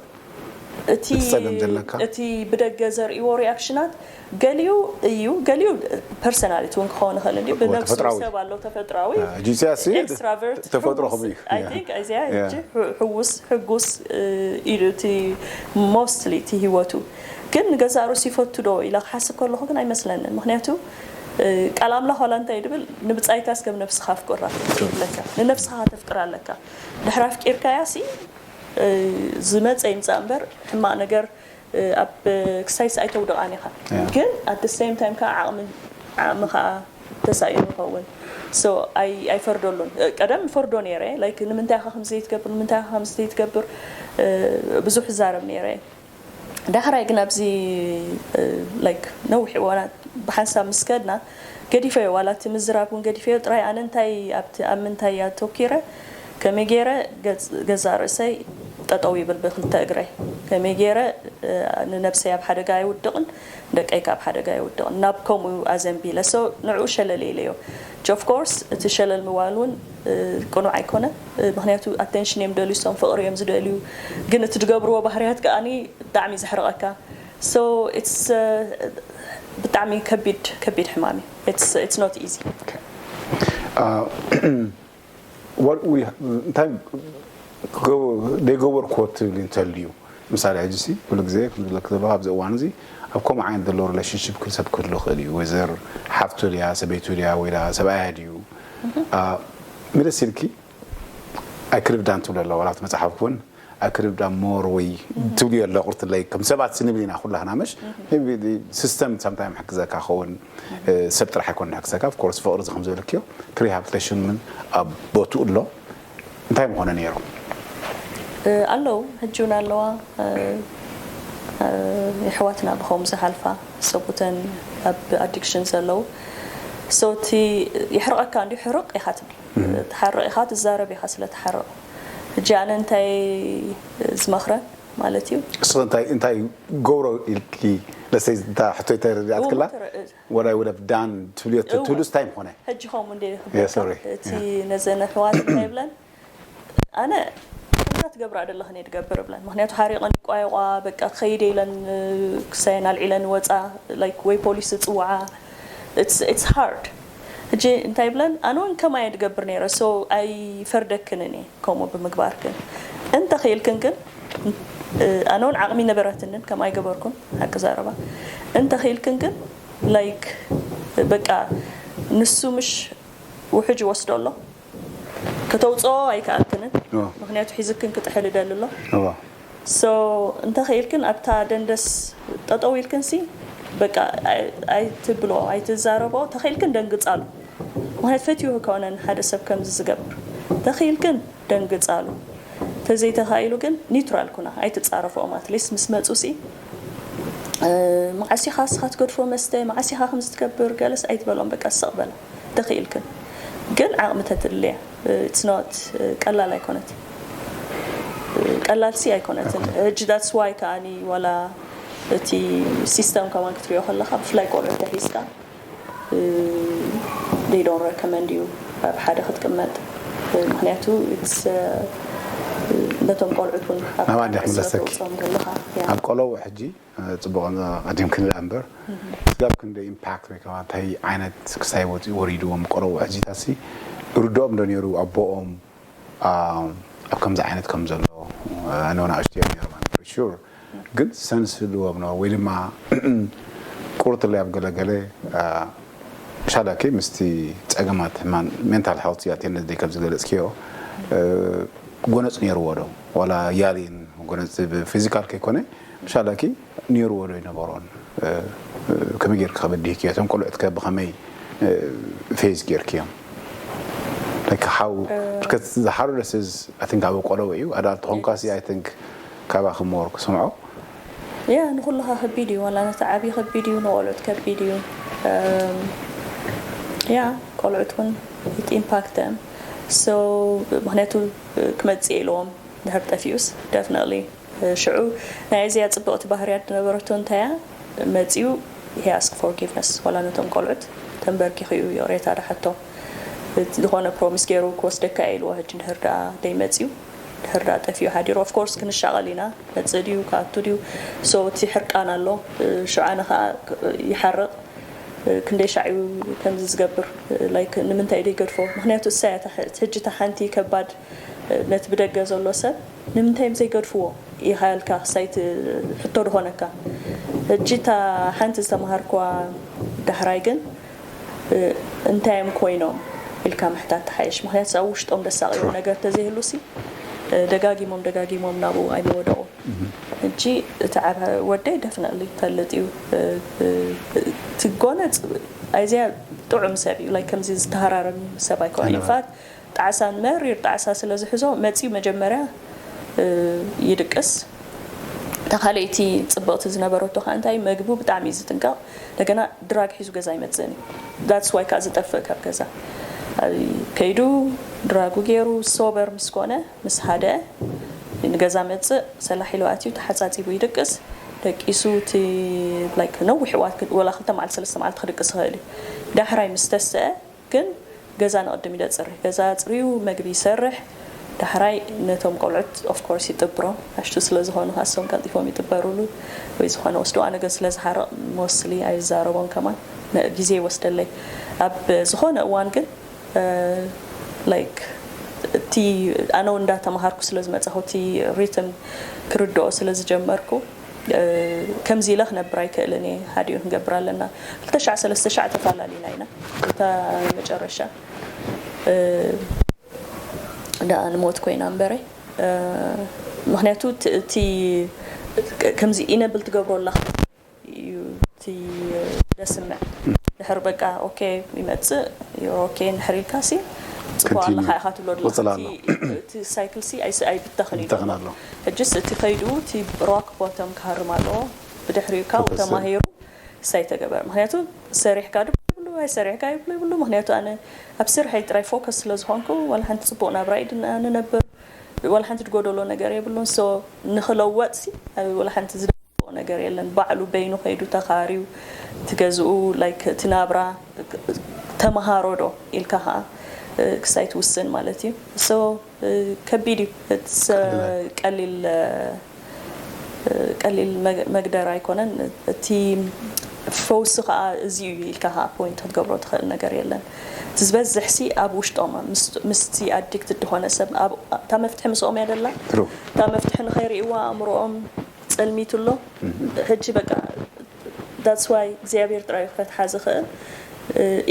እቲ እቲ ጸገም ዘለካ? እቲ ብደገ ዘርእዎ ሪኣክሽናት ገሊኡ እዩ፣ ገሊኡ ፐርሰናሊቲ እውን ክኸውን ይኽእል እንዲ እኮ ብነፍሱ ተፈጥራዊ። ሰብ ኣለዉ ተፈጥራዊ። እ፣ ጂሲያ ሲ ኤክስትራቨርት ተፈጥሮ ሕጉስ፣ ከምኡ እዩ። I ያ። think እዚኣ ያ። ሕጂ ሕ- ሕውስ ሕጉስ እ፣ ኢሉ እቲ ሞስትሊ እቲ ህይወቱ ግን ንገዛእ ርእሱ ይፈቱ ዶ ኢላ ክሓስብ ከለኹ ግን ኣይመስለንን። ምክንያቱ እ፣ ቃል ኣምላኽ ዋላ እንታይ ድብል ንብጻይካስ ከም ነፍስኻ ኣፍቅራ ይብለካ። ንነፍስኻ ከተፍቅራ ኣለካ። ድሕሪ ኣፍቂርካያ ሲ እ፣ ዝመፀ ይምፃእ እምበር ሕማቕ ነገር እ፣ ኣብ ክሳይስ ኣይተውድቓን ኢኻ። ያ። ግን at the same time ከዓ ዓቕሚ ዓቕሚ ከዓ ተሳኢኑ ይኸውን። So ኣይ ኣይፈርደሉን። እ፣ ቀደም ፈርዶ ነይረ። Like ንምንታይ ኢኻ ከምዚ ዘይትገብር፣ ንምንታይ ኢኻ ከምዚ ዘይትገብር እ፣ ብዙሕ እዛረብ ነይረ። ዳሕራይ ግን ኣብዚ እ፣ like ነዊሕ እዋናት ብሓንሳብ ምስ ከድና ገዲፈዮ፣ ዋላ እቲ ምዝራብ እውን ገዲፈዮ። ጥራይ ኣነ እንታይ ኣብቲ ኣብ ምንታይ ኣተኪረ፣ ከመይ ገይረ ገጽ- ገዛእ ርእሰይ ጠጠው ይብል ብክልተ እግረይ፣ ከመይ ገይረ እ፣ ንነብሰይ ኣብ ሓደጋ ኣይውድቕን፣ ደቀይ ካብ ሓደጋ ኣይውድቕን፣ ናብ ከምኡ ኣዘንቢለ። So ንዕኡ ሸለል ኢለዮ። Of course እቲ ሸለል ምባል እውን እ፣ ቅኑዕ ኣይኮነ። እ፣ ምክንያቱ ኣቴንሽን እዮም ደልዩ፣ እሶም ፍቕሪ እዮም ዝደልዩ። ግን እቲ ትገብርዎ ባህርያት ከኣኒ ብጣዕሚ ዘሕርቐካ። So it's እ፣ ብጣዕሚ ከቢድ ከቢድ ሕማም እዩ። It's it's not easy። እንታይ ደይገበርክዎ ትብል እንተልዩ? ምሳሌ ሕጂ ሲ ኩሉ ግዜ ከም ዝብለክ ዘለኹ ኣብዚ እዋን እዚ ኣብ ከምኡ ዓይነት ዘለዎ ሪሌሽንሽፕ ክል ሰብ ክህሉ ይኽእል እዩ። ወይዘር ሓፍቱ ድያ ሰበይቱ ድያ ወይ ደኣ ሰብኣያ ድዩ? መለስ ኢልኪ ኣይክልብዳን ትብሎ ኣለዋ ዋላ ኣብቲ መፅሓፍ እውን ኣይክልብዳን ሞር ወይ ትብልዮ ኣሎ ቁርትለይ ከም ሰባት ስንብል ኢና ኩላህና መሽ ሲስተም ሳምታይም ሕግዘካ ኸውን ሰብ ጥራሕ ኣይኮነ ሕግዘካ ኦፍኮርስ ፍቕሪ እዚ ከም ዝበልክዮ ሪሃብሊቴሽን ምን ኣብ ቦትኡ ኣሎ እንታይ ምኾነ ነይሩ? ኣለዉ ሕጂ እውን ኣለዋ። የሕዋትና ብኸም ዝሓልፋ ሰቡተን ኣብ ኣዲክሽን ዘለዉ ሰውቲ የሕርቐካ እንዲ ሕርቕ ኢኻ ትብል ትሓርቕ ኢኻ ትዛረብ ኢኻ ስለ ትሓርቕ። ሕጂ ኣነ እንታይ ዝመኽረ ማለት እዩ? እስኺ እንታይ እንታይ ገብሮ ኢልኪ ለሰይ እታ ሕቶይ ተረዲኣትክላ ወላይ ወደ ዳን ትብልዮ ትብሉስ እንታይ ምኾነ? ሕጂ ከምኡ እንደ Yeah, sorry. እቲ ነዘን ኣሕዋት እንታይ ይብለን ኣነ ከምዛ ትገብራ ዘለኽን እየ ትገብር እብለን። ምክንያቱ ሓሪቐን ይቋየቋ በቃ ክኸይደ ኢለን ክሳየን ኣልዒለን ይወፃ like ወይ ፖሊስ ዝፅውዓ it's hard። ሕጂ እንታይ ይብለን ኣነ እውን ከማይ እየ ትገብር ነይረ so ኣይፈርደክንን እየ ከምኡ ብምግባርክን እንተኽኢልክን ግን ኣነ እውን ዓቕሚ ነበረትንን ከም ኣይገበርኩን ሓቂ ዘረባ እንተኽኢልክን ግን like በቃ ንሱ ምሽ ውሕጅ ይወስዶ ኣሎ ከተውፅኦ ኣይከኣልክንን እዎ። ምክንያቱ ሒዝክን ክጥሕል ይደሊ ኣሎ እዎ። so እንተኽኢልክን ኣብታ ደንደስ ጠጠው ኢልክን ሲ በቃ ኣይ- ኣይትብሎ ኣይትዛረቦ ተኽኢልክን ደንግፃሉ ምክንያቱ ፈትዩ ከሆነን ሓደ ሰብ ከምዚ ዝገብር ተኽኢልክን ደንግፃሉ ተዘይተኻኢሉ ግን ኒውትራል ኩና ኣይትፃረፎኦም ኣትሊስት ምስ መፁ ሲ እ፣ መዓስ ኢኻ እስኻ ትገድፎ መስተ መዓስ ኢኻ ከምዚ ትገብር ገለስ ኣይትበሎም በቃ ስቕ በላ ተኽኢልክን ግን ዓቕሚ ተትድልያ it's not ቀላል ኣይኮነት ቀላል ሲ ኣይኮነትን ሕጂ that's why ከኣኒ ዋላ እቲ ሲስተም ከማን ክትሪኦ ከለካ ብፍላይ ቆልዑ ተሒዝካ they don't recommend you ኣብ ሓደ ክትቅመጥ ምክንያቱ it's ነቶም ቆልዑት እውን ኣብ ናብኣ እንዲያ ሓቂ ስለ ክምለሰኪ። ተውፅኦም ዘለኻ ያ ኣብ ቆለቡ ሕጂ ፅቡቕ ቀዲምክኒ ደኣ እምበር ስጋብ ክንደ ኢምፓክት ወይ ከዓ እንታይ ዓይነት ክሳይ ወፂኡ ወሪድዎም ቆለቡ ሕጂታሲ ይርድኦም ዶ ነይሩ ኣቦኦም ኣብ ከምዚ ዓይነት ከም ዘሎ ኣነ እውን ኣሽትዮ ነይሮም ሹር ግን ሰንስ ህልዎም ነው ወይ ድማ ቁርትለይ ኣብ ገለገለ ሻላኪ ምስቲ ፀገማት ሕማን ሜንታል ሄልት ኣቴንደንስ ደይ ከም ዝገለፅክዮ ጎነፅ ነይርዎ ዶ ዋላ ያሊን ጎነፅ ብፊዚካል ከይኮነ ሻላኪ ነይርዎ ዶ ይነበሮን ከመይ ጌርክ ከበዲህክዮ እቶም ቆልዑትከ ብኸመይ ፌዝ ጌርክዮም like how because the hardest is I think ኣብ ቆለወ እዩ ኣዳልት ኾንካ ሲ I think ካባኺ ሞር ክስምዖ ያ ንኩልኻ ከቢድ እዩ ዋላ ነቲ ዓብዪ ከቢድ እዩ ንቆልዑት ከቢድ እዩ ያ ቆልዑት እውን it impact them so ምክንያቱ ክመፅእ ኢልዎም ድሕር ጠፊኡስ definitely ሽዑ ናይ እዚኣ ፅብቕቲ ባህርያት ዝነበረቶ እንታያ መፂኡ he ask forgiveness ዋላ ነቶም ቆልዑት ተንበርኪኹ እዩ ይቕሬታ ድሓቶ ዝኾነ ፕሮሚስ ገይሩ ክወስደካ እየ ኢልዎ። ሕጂ ድሕር ደኣ ደይመፅዩ፣ ድሕር ደኣ ጠፊኡ ሓዲሩ፣ ኦፍኮርስ ክንሻቐል ኢና። መፅእ ድዩ ክኣቱ ድዩ? ሶ እቲ ሕርቃን ኣሎ። ሽዓነ ከዓ ይሓርቕ። ክንደይ ሻዕ እዩ ከምዚ ዝገብር? ላይክ ንምንታይ ደይገድፎ? ምክንያቱ እሳ እያ እታ ሕ- ሕጂ እታ ሓንቲ ከባድ፣ ነቲ ብደገ ዘሎ ሰብ ንምንታይ ዘይገድፍዎ ኢኻ ኢልካ ክሳይ እቲ ሕቶ ድኾነካ። ሕጂ እታ ሓንቲ ዝተምሃርክዋ ዳሕራይ ግን እንታይ እዮም ኮይኖም ኢልካ ምሕታት ትሓይሽ። ምክንያቱ ኣብ ውሽጦም ደሳቕዮ ነገር ተዘይህሉ ሲ ደጋጊሞም ደጋጊሞም ናብኡ ኣይምወደቑ። ሕጂ እቲ ዓብ ወደይ ደፍነትሊ ይፈልጥ እዩ። እቲ ጎነፅ ኣይዚያ ጥዑም ሰብ እዩ። ላይክ ከምዚ ዝተሃራረም ሰብ ኣይኮነ። ኢንፋክት ጣዕሳን መሪር ጣዕሳ ስለ ዝሕዞ መፅዩ መጀመርያ ይድቅስ። እታ ካልኣይቲ ፅብቕቲ ዝነበረቶ ከዓ እንታይ መግቡ ብጣዕሚ እዩ ዝጥንቀቕ። እንደገና ድራግ ሒዙ ገዛ ይመፅእን እዩ። ዳትስ ዋይ ከዓ ዝጠፍእ ካብ ገዛ ከይዱ ድራጉ ገይሩ ሶበር ምስ ኮነ ምስ ሃደ ንገዛ መፅእ ሰላሕ ኢሉ ኣትዩ ተሓፃፂቡ ይድቅስ። ደቂሱ እቲ ላይክ ነዊሕ እዋት ወላ ክልተ መዓልቲ ሰለስተ መዓልቲ ክድቅስ ይኽእል እዩ። ዳሕራይ ምስ ተስአ ግን ገዛ ንቕድም ኢለ ፅርይ ገዛ ኣፅርዩ መግቢ ይሰርሕ። ዳሕራይ ነቶም ቆልዑት ኦፍኮርስ ይጥብሮም ኣሽቱ ስለ ዝኾኑ ካሶም ቀልጢፎም ይጥበሩሉ ወይ ዝኾነ ወስዶ ኣነ ግን ስለ ዝሓርቕ ሞስሊ ኣይዛረቦን ከማን ግዜ ይወስደለይ። ኣብ ዝኾነ እዋን ግን ላይክ እቲ ኣነ እውን እንዳተምሃርኩ ስለ ዝመፃኹ እቲ ሪትም ክርድኦ ስለ ዝጀመርኩ ከምዚ ኢለ ክነብር ኣይክእልን እየ። ሓዲኡ ክንገብር ኣለና። ክልተ ሻዕ ሰለስተ ሻዕ ተፈላለዩና ኢና። እታ መጨረሻ ደኣ ንሞት ኮይና እምበረ ምክንያቱ እቲ ከምዚ ኢነብል ትገብሮ ኣለካ እዩ እቲ ደስምዕ። ድሕር በቃ ኦኬ ይመፅእ ኦኬ እንድሕር ኢልካ ሲ ፅቡቅ ኣለካ ኢካ ትብሎ ኣለካ። እቲ ሳይክል ሲ ኣይብተኽን እዩ። ሕጅስ እቲ ከይዱ እቲ ሮክ ቦቶም ክሃርም ኣለዎ። ብድሕሪኡ ካብኡ ተማሂሩ ሳይ ተገበር ምክንያቱ ሰሪሕካ ድ ይብሉ ኣይሰሪሕካ ይብሉ ይብሉ ምክንያቱ ኣነ ኣብ ስርሐይ ጥራይ ፎከስ ስለ ዝኾንኩ ዋላ ሓንቲ ፅቡቅ ናብራ እዩ ንነብር። ዋላ ሓንቲ ድጎደሎ ነገር የብሉን። ሶ ንክለወጥ ሲ ዋላ ሓንቲ ዝደግፎ ነገር የለን። ባዕሉ በይኑ ከይዱ ተኻርዩ ትገዝኡ ላይክ እቲ ናብራ ተመሃሮ ዶ ኢልካ ከዓ ክሳይ ትውስን ማለት እዩ። ሶ ከቢድ እዩ። ቀሊል ቀሊል መግደር ኣይኮነን። እቲ ፈውሲ ከዓ እዚ እዩ ኢልካ ከዓ ፖይንት ክትገብሮ ትኽእል ነገር የለን። እቲ ዝበዝሕ ሲ ኣብ ውሽጦም ምስቲ ኣዲክት ድኾነ ሰብ እታ መፍትሒ ምስኦም እያ ደላ። እታ መፍትሒ ንኸይርእይዋ ኣእምሮኦም ፀልሚቱ ኣሎ። ሕጂ በቃ that's why እግዚኣብሔር ጥራይ ክፈትሓ ዝኽእል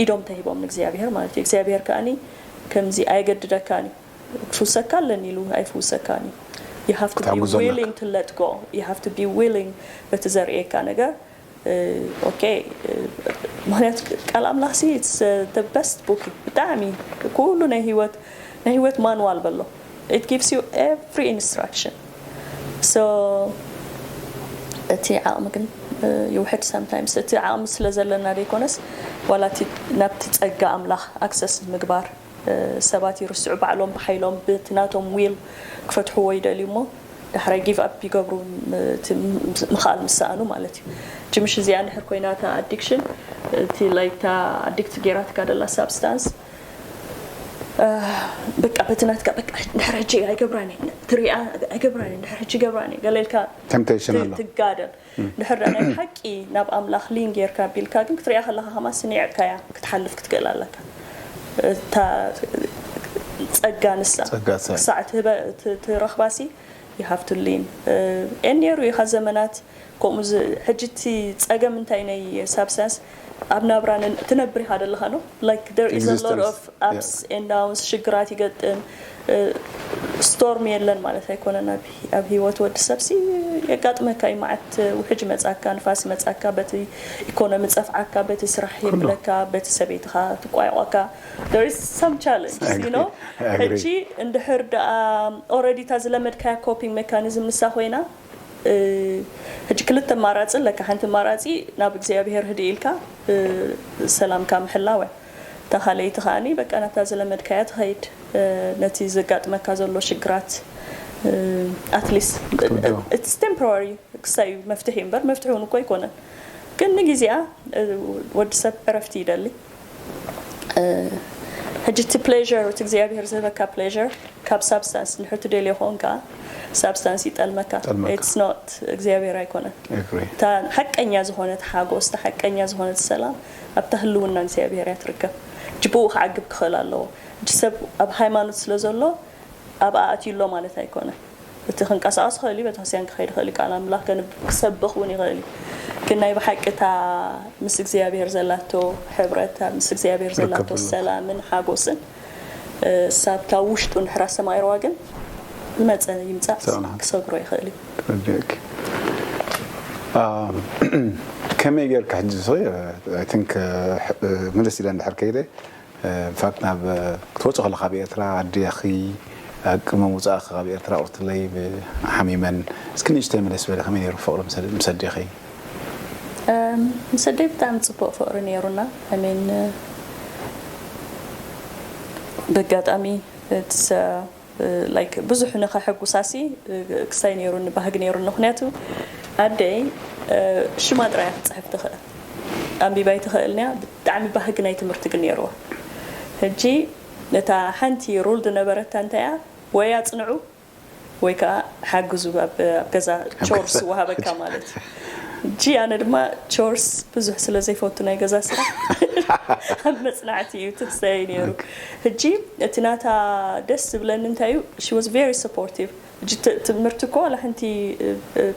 ኢዶም ተሂቦም ንእግዚኣብሔር ማለት እዩ። እግዚኣብሔር ከዓኒ ከምዚ ኣየገድደካን እዩ። ክፍውሰካ ኣለኒ ኢሉ ኣይፍውሰካን እዩ። You have to be willing to let go. You have to be willing በቲ ዘርእየካ ነገር ኦኬ። ምክንያቱ ቃል ኣምላኽ ሲ the best book እዩ። ብጣዕሚ ኩሉ ናይ ህይወት ናይ ህይወት ማንዋል በሎ። It gives you every instruction. So እቲ ዓቕሚ ግን ይውሕድ sometimes። እቲ ዓቕሚ ስለ ዘለና ደይኮነስ ዋላ ናብቲ ጸጋ ኣምላኽ ኣክሰስ ምግባር ሰባት ይርስዑ ባዕሎም ብሓይሎም በቲ ናቶም ዊል ክፈትሕዎ ይደልዩ እሞ ዳሕራይ ጊቭ ኣፕ ይገብሩ። ምኽኣል ምስ ሰኣኑ ማለት እዩ። ጅምሽ እዚኣ እንድሕር ኮይና እታ ኣዲክሽን እቲ ላይታ ኣዲክት ጌራትካ ደላ ሳብስታንስ በቃ በቲ ናትካ በቃ ድሕር ሕጂ ኣይገብራን እየ ትሪኣ ኣይገብራን እየ ድሕር ሕጂ ይገብራን እየ ገለ ኢልካ ትጋደል። ድሕር ደኣ ናይ ሓቂ ናብ ኣምላኽ ሊን ጌርካ ቢልካ ግን ክትሪኣ ከለኻ ከማ ስኒዕካያ ክትሓልፍ ክትክእል ኣለካ። እታ ጸጋ ንሳ ክሳዕ ትረኽባሲ you have to lean። ኤን ነይሩ ኢኻ ዘመናት ከምኡ ሕጂ እቲ ጸገም እንታይ ናይ ሳብስታንስ ኣብ ናብራ ትነብር ኢኻ ዘለኻ ነው like there is a lot of ups and downs ሽግራት ይገጥም። ስቶርም የለን ማለት ኣይኮነን ኣብ ህይወት ወዲ ሰብ ሲ የጋጥመካ እዩ። መዓት ውሕጅ መጻካ ንፋስ መጻካ በቲ ኢኮኖሚ ጸፍዓካ በቲ ስራሕ የብለካ በቲ ሰበይትኻ ትቋይቆካ there is some challenge you know። ሕጂ እንድሕር ደኣ ኦረዲ እታ ዝለመድካያ ኮፒንግ ሜካኒዝም ንሳ ኮይና ሕጂ ክልተ ኣማራፂ ኣለካ። ሓንቲ ኣማራፂ ናብ እግዚኣብሄር ህድእ ኢልካ ሰላምካ ምሕላው እያ። እታ ካልኣይቲ ከዓኒ በቃ ናብታ ዝለመድካያ ትኸይድ። ነቲ ዘጋጥመካ ዘሎ ሽግራት ኣትሊስት it's temporary ክሳይ መፍትሒ እምበር መፍትሒ እውን እኮ ኣይኮነን። ግን ንግዜኣ ወዲ ሰብ ዕረፍቲ ይደሊ። ሕጂ እቲ pleasure፣ እቲ እግዚኣብሔር ዝህበካ pleasure ካብ substance እንድሕር ትደልዮ ኮንካ፣ substance ይጠልመካ። ይጠልመካ። It's not እግዚኣብሔር ኣይኮነን። Agree። እታ ሓቀኛ ዝኾነት ሓጎስ፣ እታ ሓቀኛ ዝኾነት ሰላም ኣብታ ህልውና እግዚኣብሔር እያ ትርከብ። ሕጂ ብኡ ክዓግብ ክኽእል ኣለዎ። ሕጂ ሰብ ኣብ ሃይማኖት ስለ ዘሎ ኣብኣ ኣትዩ ኣሎ ማለት ኣይኮነን። እቲ ክንቀሳቐስ ይኽእል እዩ፣ ቤተክርስትያን ክኸይድ ይኽእል እዩ፣ ቃል ኣምላኽ ከንብ ክሰብኽ እውን ይኽእል እዩ። ግን ናይ ብሓቂ እታ ምስ እግዚኣብሔር ዘላቶ ሕብረት፣ ምስ እግዚኣብሔር ዘላቶ ርክብ። ሰላምን ሓጎስን ሳብታ ውሽጡ እንድሕር ኣስተማቂርዋ ግን ዝመፀ ይምፃእ ሰላም። ክሰግሮ ይኽእል እዩ። ተረዲእኪ። ከመይ ጌርካ ሕጂ ስ ቲንክ ምልስ ኢለ እንድሕር ከይደ ኢንፋክት ናብ ክትወፁ ከለካ ካብ ኤርትራ ኣዴኺ ኣቅመ ውፃእኺ ካብ ኤርትራ ቁርትለይ ሓሚመን እስኪ ንእሽተይ ምልስ በለ ከመይ ነይሩ ፍቅሪ ምስ ኣዴኺ? ምስ ኣደይ ብጣዕሚ ፅቡቅ ፍቅሪ ነይሩና። I mean ብኣጋጣሚ like ብዙሕ ንኸሐጉሳሲ ክሳይ ነይሩኒ ባህግ ነይሩኒ። ምክንያቱ ኣደይ ሽማ ጥራይ ክትፅሕፍ ትኽእል፣ ኣንቢባ ኣይትኽእልን እያ። ብጣዕሚ ባህግ ናይ ትምህርቲ ግን ነይርዋ። ሕጂ እታ ሓንቲ ሩል ዝነበረታ እንታይ እያ? ወይ ኣፅንዑ ወይ ከዓ ሓግዙ ኣብ ኣብ ገዛ ቾርስ ወሃበካ ማለት እዩ። ሕጂ ኣነ ድማ ቾርስ ብዙሕ ስለ ዘይፈቱ ናይ ገዛ ስራሕ ኣብ መፅናዕቲ እዩ ትሕሰይ ነይሩ። ሕጂ እቲ ናታ ደስ ዝብለኒ እንታይ እዩ? She was very supportive። ሕጂ ትምህርቲ እኮ ዋላ ሓንቲ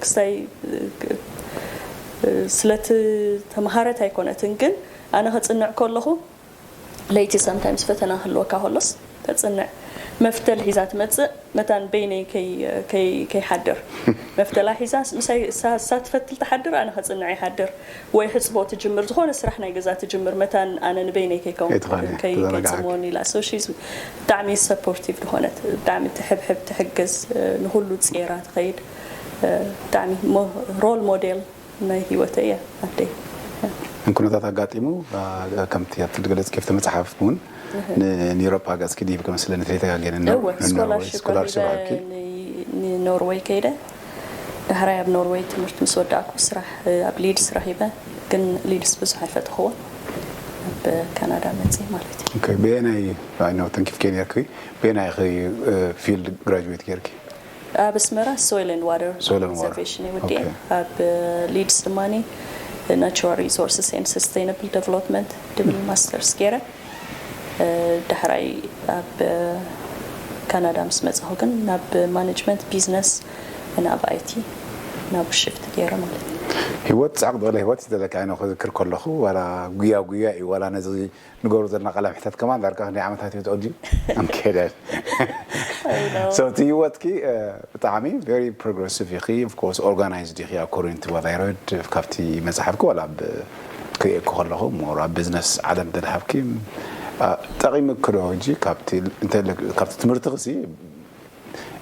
ክስታይ ስለቲ ተምሃረት ኣይኮነትን፣ ግን ኣነ ከፅንዕ ከለኹ ለይቲ sometimes ፈተና ክህልወካ ከሎስ ተፅንዕ። መፍተል ሒዛ ትመፅእ፣ መታን በይነይ ከይሓድር መፍተላ ሒዛ ምሳይ እሳ ትፈትል ትሓድር፣ ኣነ ከፅንዕ ይሓድር። ወይ ሕፅቦ ትጅምር፣ ዝኾነ ስራሕ ናይ ገዛ ትጅምር፣ መታን ኣነ ንበይነይ ከይከይፅሞን ኢላ። So she's ብጣዕሚ supportive ዝኾነት፣ ብጣዕሚ ትሕብሕብ ትሕግዝ፣ ንኩሉ ፅራ ትኸይድ፣ ብጣዕሚ role model ናይ ህይወተይ እያ ኣደይ። እንኩነታት ኣጋጢሙ ከምቲ ኣብቲ ዝገለጽ ኬፍቲ መጽሓፍ እውን ንኒውሮፓ ገጽኪ ድሂብ ከመስለ ንተይተጋገነ እወ ስኮላርሽፕ ስኮላርሽፕ ረኺበ ሃብኪ ን- ንኖርወይ ከይደ። ዳሕራይ ኣብ ኖርወይ ትምህርቲ ምስ ወዳእኩ ስራሕ ኣብ ሊድስ ረኺበ። ግን ሊድስ ብዙሕ ኣይፈተኽዎን፣ ኣብ ካናዳ መፅእ ማለት እዩ። ኦኬ ብየናይ ኣይኖ ተንኪፍኪ ነርኪ ብየናይ ፊልድ ግራጁዌት ጌርኪ ኣብ ኣስመራ soil and water Soil and water. Conservation እየ ወዲኤ። Okay. ኣብ ሊድስ ድማ natural resources and sustainable development ድብል ማስተርስ ገይረ። ዳሕራይ ኣብ ካናዳ ምስ መፃኹ ግን ናብ ማኔጅመንት ቢዝነስ ናብ ኣይቲ ናብ ሽፍት ገይረ ማለት እዩ። ህይወት ጻዕቅ ዝበለ ህይወት ይደለካ ኣይኖ ክዝክር ከለኹ ዋላ ጉያ ጉያ እዩ ዋላ ነዚ ንገሩ ዘለና ቃለ ምሕታት ከማን ዳርጋ ክንደይ ዓመታት እዩ ተቐዲሙ ኣምከደል so እቲ ህይወትኪ ብጣዕሚ very progressive ኢኺ of course organized ኢኺ according to what I read ካብቲ መፅሓፍኪ ዋላ ክርእየኩ ከለኹ more ኣብ ቢዝነስ ዓለም ተድሃብኪ ጠቒምኪ ዶ ሕጂ ካብቲ ትምህርትኺ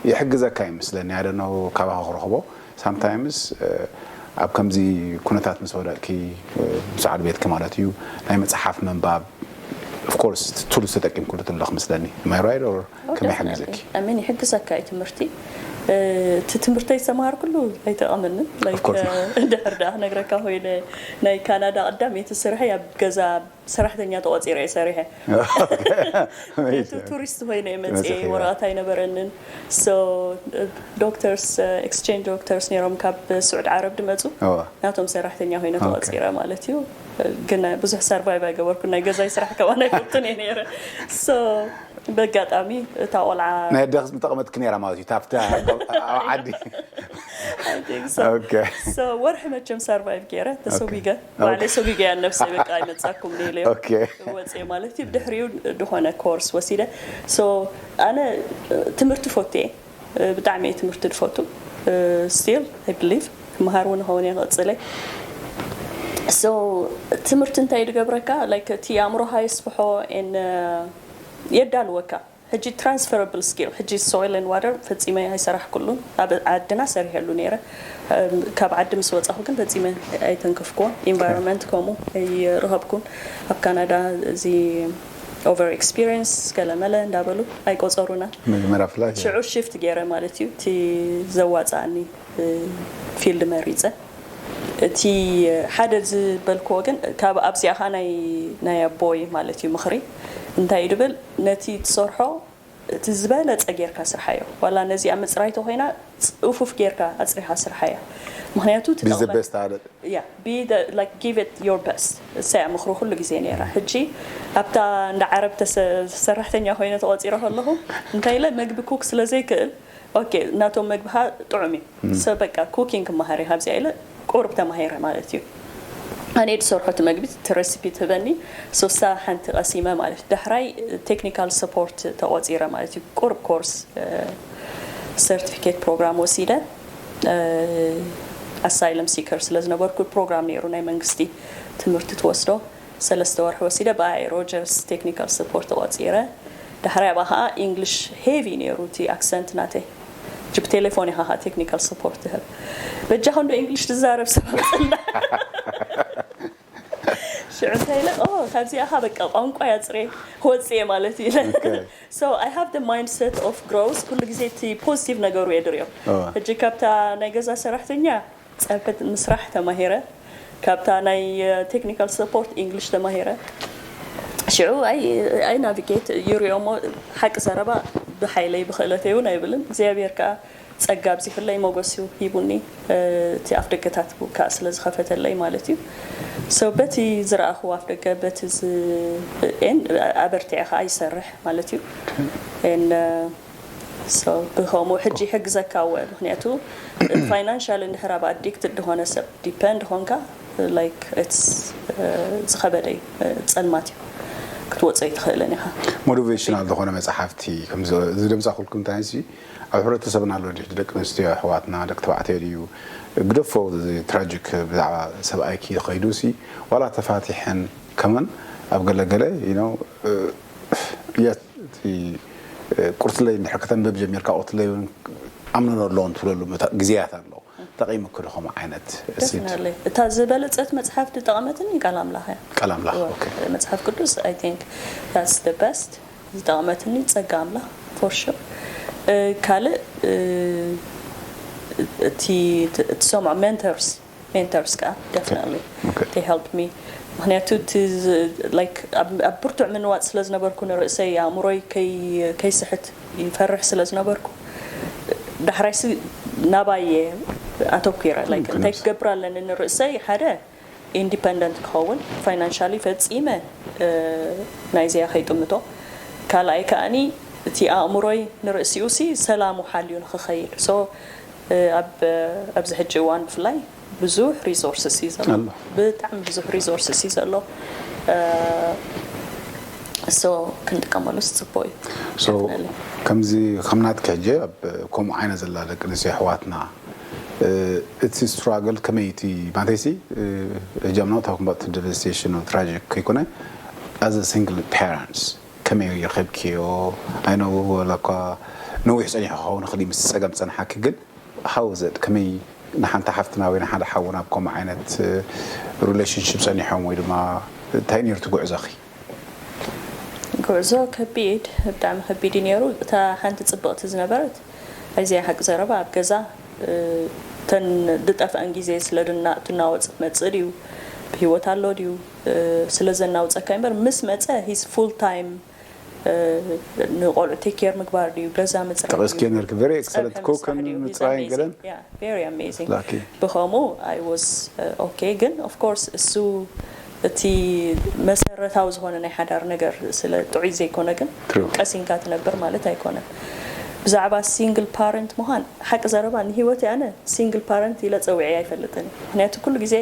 ይሕግዘካ ይመስለኒ ኣደነው ካባኻ ክረኽቦ sometimes ኣብ ከምዚ ኩነታት ምስ ወደቅኪ ምስ ዓድ ቤትኪ ማለት እዩ ናይ መፅሓፍ ምንባብ of course ቱል ተጠቂምክሉ ትለኽ ምስለኒ ማይ right or ከመይ ሓግዘኪ ኣሜን ይሕግዘካ እዩ ትምህርቲ። እቲ ትምህርተይ ዝተምሃርኩሉ ኣይጠቐመንን። Of course. ድሕር ደኣ ክነግረካ ኮይነ ናይ ካናዳ ቀዳመይቲ ስርሐይ ኣብ ገዛ ሰራሕተኛ ተቆፂረ እየ ሰሪሐ። ምክንያቱ ቱሪስት ኮይነ እየ መፅየ መፂኺ፣ ያ። ወረቐት ኣይነበረንን። So ዶክተርስ ኤክስቼንጅ ዶክተርስ ነይሮም ካብ ስዑድ ዓረብ ድመፁ እዋ። ናቶም ሰራሕተኛ ኮይነ ኦኬ። ተቆፂረ ማለት እዩ። ግን ብዙሕ ሰርቫይቭ ኣይገበርኩን ናይ ገዛይ ስራሕ ከማን ኣይፈቱን እየ ነይረ። So በጋጣሚ እታ ቆልዓ ናይ ኣደኽስ ምጠቐመትኪ ነይራ ማለት እዩ ታብታ ኣብ ዓዲ I think so. Okay. So ወርሒ መቸም ሰርቫይቭ ገይረ ተሰጒገ Okay. ባዕለይ ሰጒገ ያ ነብሰይ በቃ ኣይመጻኩም ኢለ Okay. ወፅየ ማለት እዩ። ብድሕሪኡ ዝኾነ ኮርስ ወሲደ። So ኣነ ትምህርቲ ፈትየ ብጣዕሚ እየ ትምህርቲ ዝፈቱ still I believe ክመሃር እውን ኸውን እየ ክቕፅለ። So ትምህርቲ እንታይ ድገብረካ like እቲ ኣእምሮኻ የስፍሖ and የዳልወካ። ሕጂ transferable skill ሕጂ soil and water ፈፂመ ኣይሰራሕኩሉን ኣብ ዓድና ሰሪሐሉ ነይረ። ካብ ዓዲ ምስ ወፃኹ ግን ፈፂመ ኣይተንከፍኩዎ። Environment ከምኡ ኣይረኸብኩን። ኣብ ካናዳ እዚ over experience ገለመለ እንዳበሉ ኣይቆፀሩና። መጀመርያ ፍላይ ሽዑ ሽፍት ገይረ ማለት እዩ እቲ ዘዋፃእኒ ፊልድ መሪፀ። እቲ ሓደ ዝበልክዎ ግን ካብ ኣብዚኣ ኸዓ ናይ ናይ ኣቦይ ማለት እዩ ምኽሪ እንታይ እዩ ድብል፣ ነቲ ትሰርሖ እቲ ዝበለጸ ጌርካ ስርሓዮ። ዋላ ነዚኣ ምጽራይ ተኾይና፣ ጽፉፍ ጌርካ ኣጽሪኻ ስርሓያ። ምኽንያቱ እቲ Be the ጠቕመ- best at it. Yeah, be the, like, give it your best። እሳያ ምኽሩ ኩሉ ግዜ ነይራ። ሕጂ ኣብታ እንዳ ዓረብ ተሰ- ሰራሕተኛ ኮይነ ተቖጺረ ከለኹ፣ እንታይ ኢለ፣ መግቢ ኩክ ስለ ዘይክእል፣ ኦኬ፣ ናቶም መግብኻ ጥዑም እዩ፣ ሰ በቃ ኩኪንግ ክመሃር እየ ካብዚኣ ኢለ ቁሩብ ተማሂረ ማለት እዩ። ኣነ ድሰርሖ እቲ መግቢ፣ እቲ ረሲፒ ትህበኒ፣ ሶሳ ሓንቲ ቀሲመ ማለት እዩ። ዳሕራይ ቴክኒካል ሰፖርት ተቖጺረ ማለት እዩ። ቁሩብ ኮርስ፣ ሰርቲፊኬት ፕሮግራም ወሲደ። ኣሳይለም ሲከር ስለ ዝነበርኩ፣ ፕሮግራም ነይሩ ናይ መንግስቲ ትምህርቲ ትወስዶ፣ ሰለስተ ወርሒ ወሲደ። ብኣይ ሮጀርስ ቴክኒካል ሰፖርት ተቖጺረ። ዳሕራይ ኣብኣ ከዓ ኢንግሊሽ ሄቪ ነይሩ እቲ ኣክሰንት ናተይ። ሕጂ ብቴሌፎን ኢኻ ከዓ ቴክኒካል ሰፖርት ትህብ። በጃኻ እንዶ ኢንግሊሽ ትዛረብ ሰብ ኣምፅልና። ሽዑ እንታይ ኢለ፣ ኦ፣ ካብዚኣ ኸ በቃ ቋንቋ ያጽሬ ክወፅእ እየ ማለት እዩ። Okay. So I have the mindset of growth። ኩሉ ግዜ እቲ ፖዚቲቭ ነገሩ እየ ድሪኦ። እወ። ሕጂ ካብታ ናይ ገዛ ሰራሕተኛ ፀብሒ ምስራሕ ተማሂረ፣ ካብታ ናይ ቴክኒካል ሰፖርት ኢንግሊሽ ተማሂረ። ሽዑ ኣይ ኣይ ናቪጌት ይሪኦሞ፣ ሓቂ ዘረባ ብሓይለይ ብክእለተይ እውን ኣይብልን። እግዚኣብሔር ከዓ ጸጋ ኣብዚሑለይ፣ ሞገስ እዩ ሂቡኒ፣ እ፣ እቲ ኣፍ ደገታት ከዓ ስለ ዝኸፈተለይ ማለት እዩ። So በቲ ዝረኣኹዎ ኣፍ ደገ፣ በቲ ዝ- ኤን ኣበርቲዐ ከዓ ይሰርሕ ማለት እዩ። ኤን፣ እ፣ So ብኸምኡ ሕጂ ይሕግዘካ እወ፣ ምክንያቱ ፋይናንሻል እንድሕር ኣብ ኣዲክት እንደኾነ ሰብ ዲፐንድ ኾንካ፣ ላይክ፣ ኢትስ፣ እ፣ ዝኸበደ እዩ፣ እ፣ ጸልማት እዩ፣ ክትወጾ ኣይትኽእልን ኢኻ። ሞቲቬሽናል ዝኾነ መጽሓፍቲ ከም ዝ- ዝደምጻኹልኩም እንታይ ሲ ኣብ ሕብረተሰብና ኣሎ ድዩ፣ ደቂ ኣንስትዮ ኣሕዋትና፣ ደቂ ተባዕትዮ ድዩ፣ ግደፎ እዚ ትራጂክ ብዛዕባ ሰብኣይኪ ኸይዱ ሲ ዋላ ተፋቲሐን ከመን ኣብ ገለገለ you know፣ እ፣ የት እቲ፣ እ፣ ቁርትለይ እንድሕር ከተንብብ ጀሚርካ ቁርትለይ እውን ኣምነኖ ኣለዎ እንትብለሉ መታ- ግዜያት ኣሎ። ተቐይምክ ዶ ከምኡ ዓይነት ሲድ? ደፍናለይ እታ ዝበለጸት መጽሓፍ ዝጠቐመትኒ ቃል ኣምላኽ እያ። ቃል ኣምላኽ፣ እወ፣ ኦኬ። መጽሓፍ ቅዱስ፣ I think that's the best ዝጠቐመትኒ ጸጋ ኣምላኽ፣ for sure። እ፣ ካልእ፣ እ፣ እቲ ት- ትሰምዖ ሜንተርስ፣ ሜንተርስ ከዓ ደፍናለይ ኦኬ። they help me። ምክንያቱ እቲ ዝ- like ኣብ ኣብ ብርቱዕ ምንዋጽ ስለ ዝነበርኩ፣ ንርእሰይ ኣእምሮይ ከይ- ከይስሕት ይፈርሕ ስለ ዝነበርኩ፣ ዳሕራይሲ ናባየ ኣተኩረ። Like እንታይ ክንስ- ክገብር ኣለኒ ንርእሰይ፣ ሓደ ኢንዲፐንደንት ክኸውን፣ ፋይናንሻሊ ፈጺመ፣ እ፣ ናይዚኣ ከይጥምቶ፣ ካልኣይ ከኣኒ እቲ ኣእምሮይ ንርእሲኡ ሲ ሰላሙ ሓልዩ ንክኸይድ። So፣ እ፣ ኣብ ኣብዚ ሕጂ እዋን ብፍላይ ብዙሕ ሪሶርስስ እዩ ዘሎ። ኣሎ። ብጣዕሚ ብዙሕ ሪሶርስስ እዩ ዘሎ። እ፣ So ክንጥቀመሉስ ጽቡቅ እዩ። So Definitely። ከምዚ ከም ናትኪ ሕጂ ኣብ ከምኡ ዓይነት ዘላ ደቂ ኣንስትዮ ኣሕዋትና፣ እ፣ እቲ ስትራግል ከመይ እቲ ማለተይሲ፣ እ፣ ሕጂ I'm not talking about the devastation of tragic ከይኮነ፣ as a single parents ከመይ ረኺብክዮ? I know ዋላ እኳ ነዊሕ ጸኒሑ ክኸውን ይኽእል እዩ ምስ ጸገም ጸንሓኪ፣ ግን how is it? ከመይ ንሓንቲ ሓፍትና ወይ ንሓደ ሓውና ኣብ ከምኡ ዓይነት ሪሌሽንሽፕ ጸኒሖም ወይ ድማ እንታይ ነይሩ እቲ ጉዕዞኺ? ጉዕዞ ከቢድ፣ ብጣዕሚ ከቢድ እዩ ነይሩ። እታ ሓንቲ ጽብቕቲ ዝነበረት፣ ኣይዚኣ ሓቂ ዘረባ ኣብ ገዛ፣ እ፣ እተን ዝጠፍአን ግዜ ስለ ድና- ትናወጽ ትመጽእ ድዩ፣ ብህይወት ኣሎ ድዩ፣ እ፣ ስለ ዘናውጸካ እምበር፣ ምስ መጸ ሂስ ፉል ታይም፣ እ፣ ንቆልዑ ቴክ ኬር ምግባር ድዩ፣ ገዛ ምጽራይ ተቐስኪ ድዩ፣ ነርክ very excellent ጸብሒ cook ምስራሕ ድዩ፣ he's ምጽራይን amazing። ገለን? Yeah, very amazing። Lucky። ብኸምኡ I was, uh, okay፣ ግን of course እሱ እቲ መሰረታዊ ዝኾነ ናይ ሓዳር ነገር ስለ ጥዑይ ዘይኮነ፣ ግን True። ቀሲንካ ትነብር ማለት ኣይኮነን። ብዛዕባ ሲንግል ፓረንት ምዃን፣ ሓቂ ዘረባ ንህይወት ኣነ ሲንግል ፓረንት ኢለ ጸዊዐ ኣይፈልጥን። ምክንያቱ ኩሉ ግዜ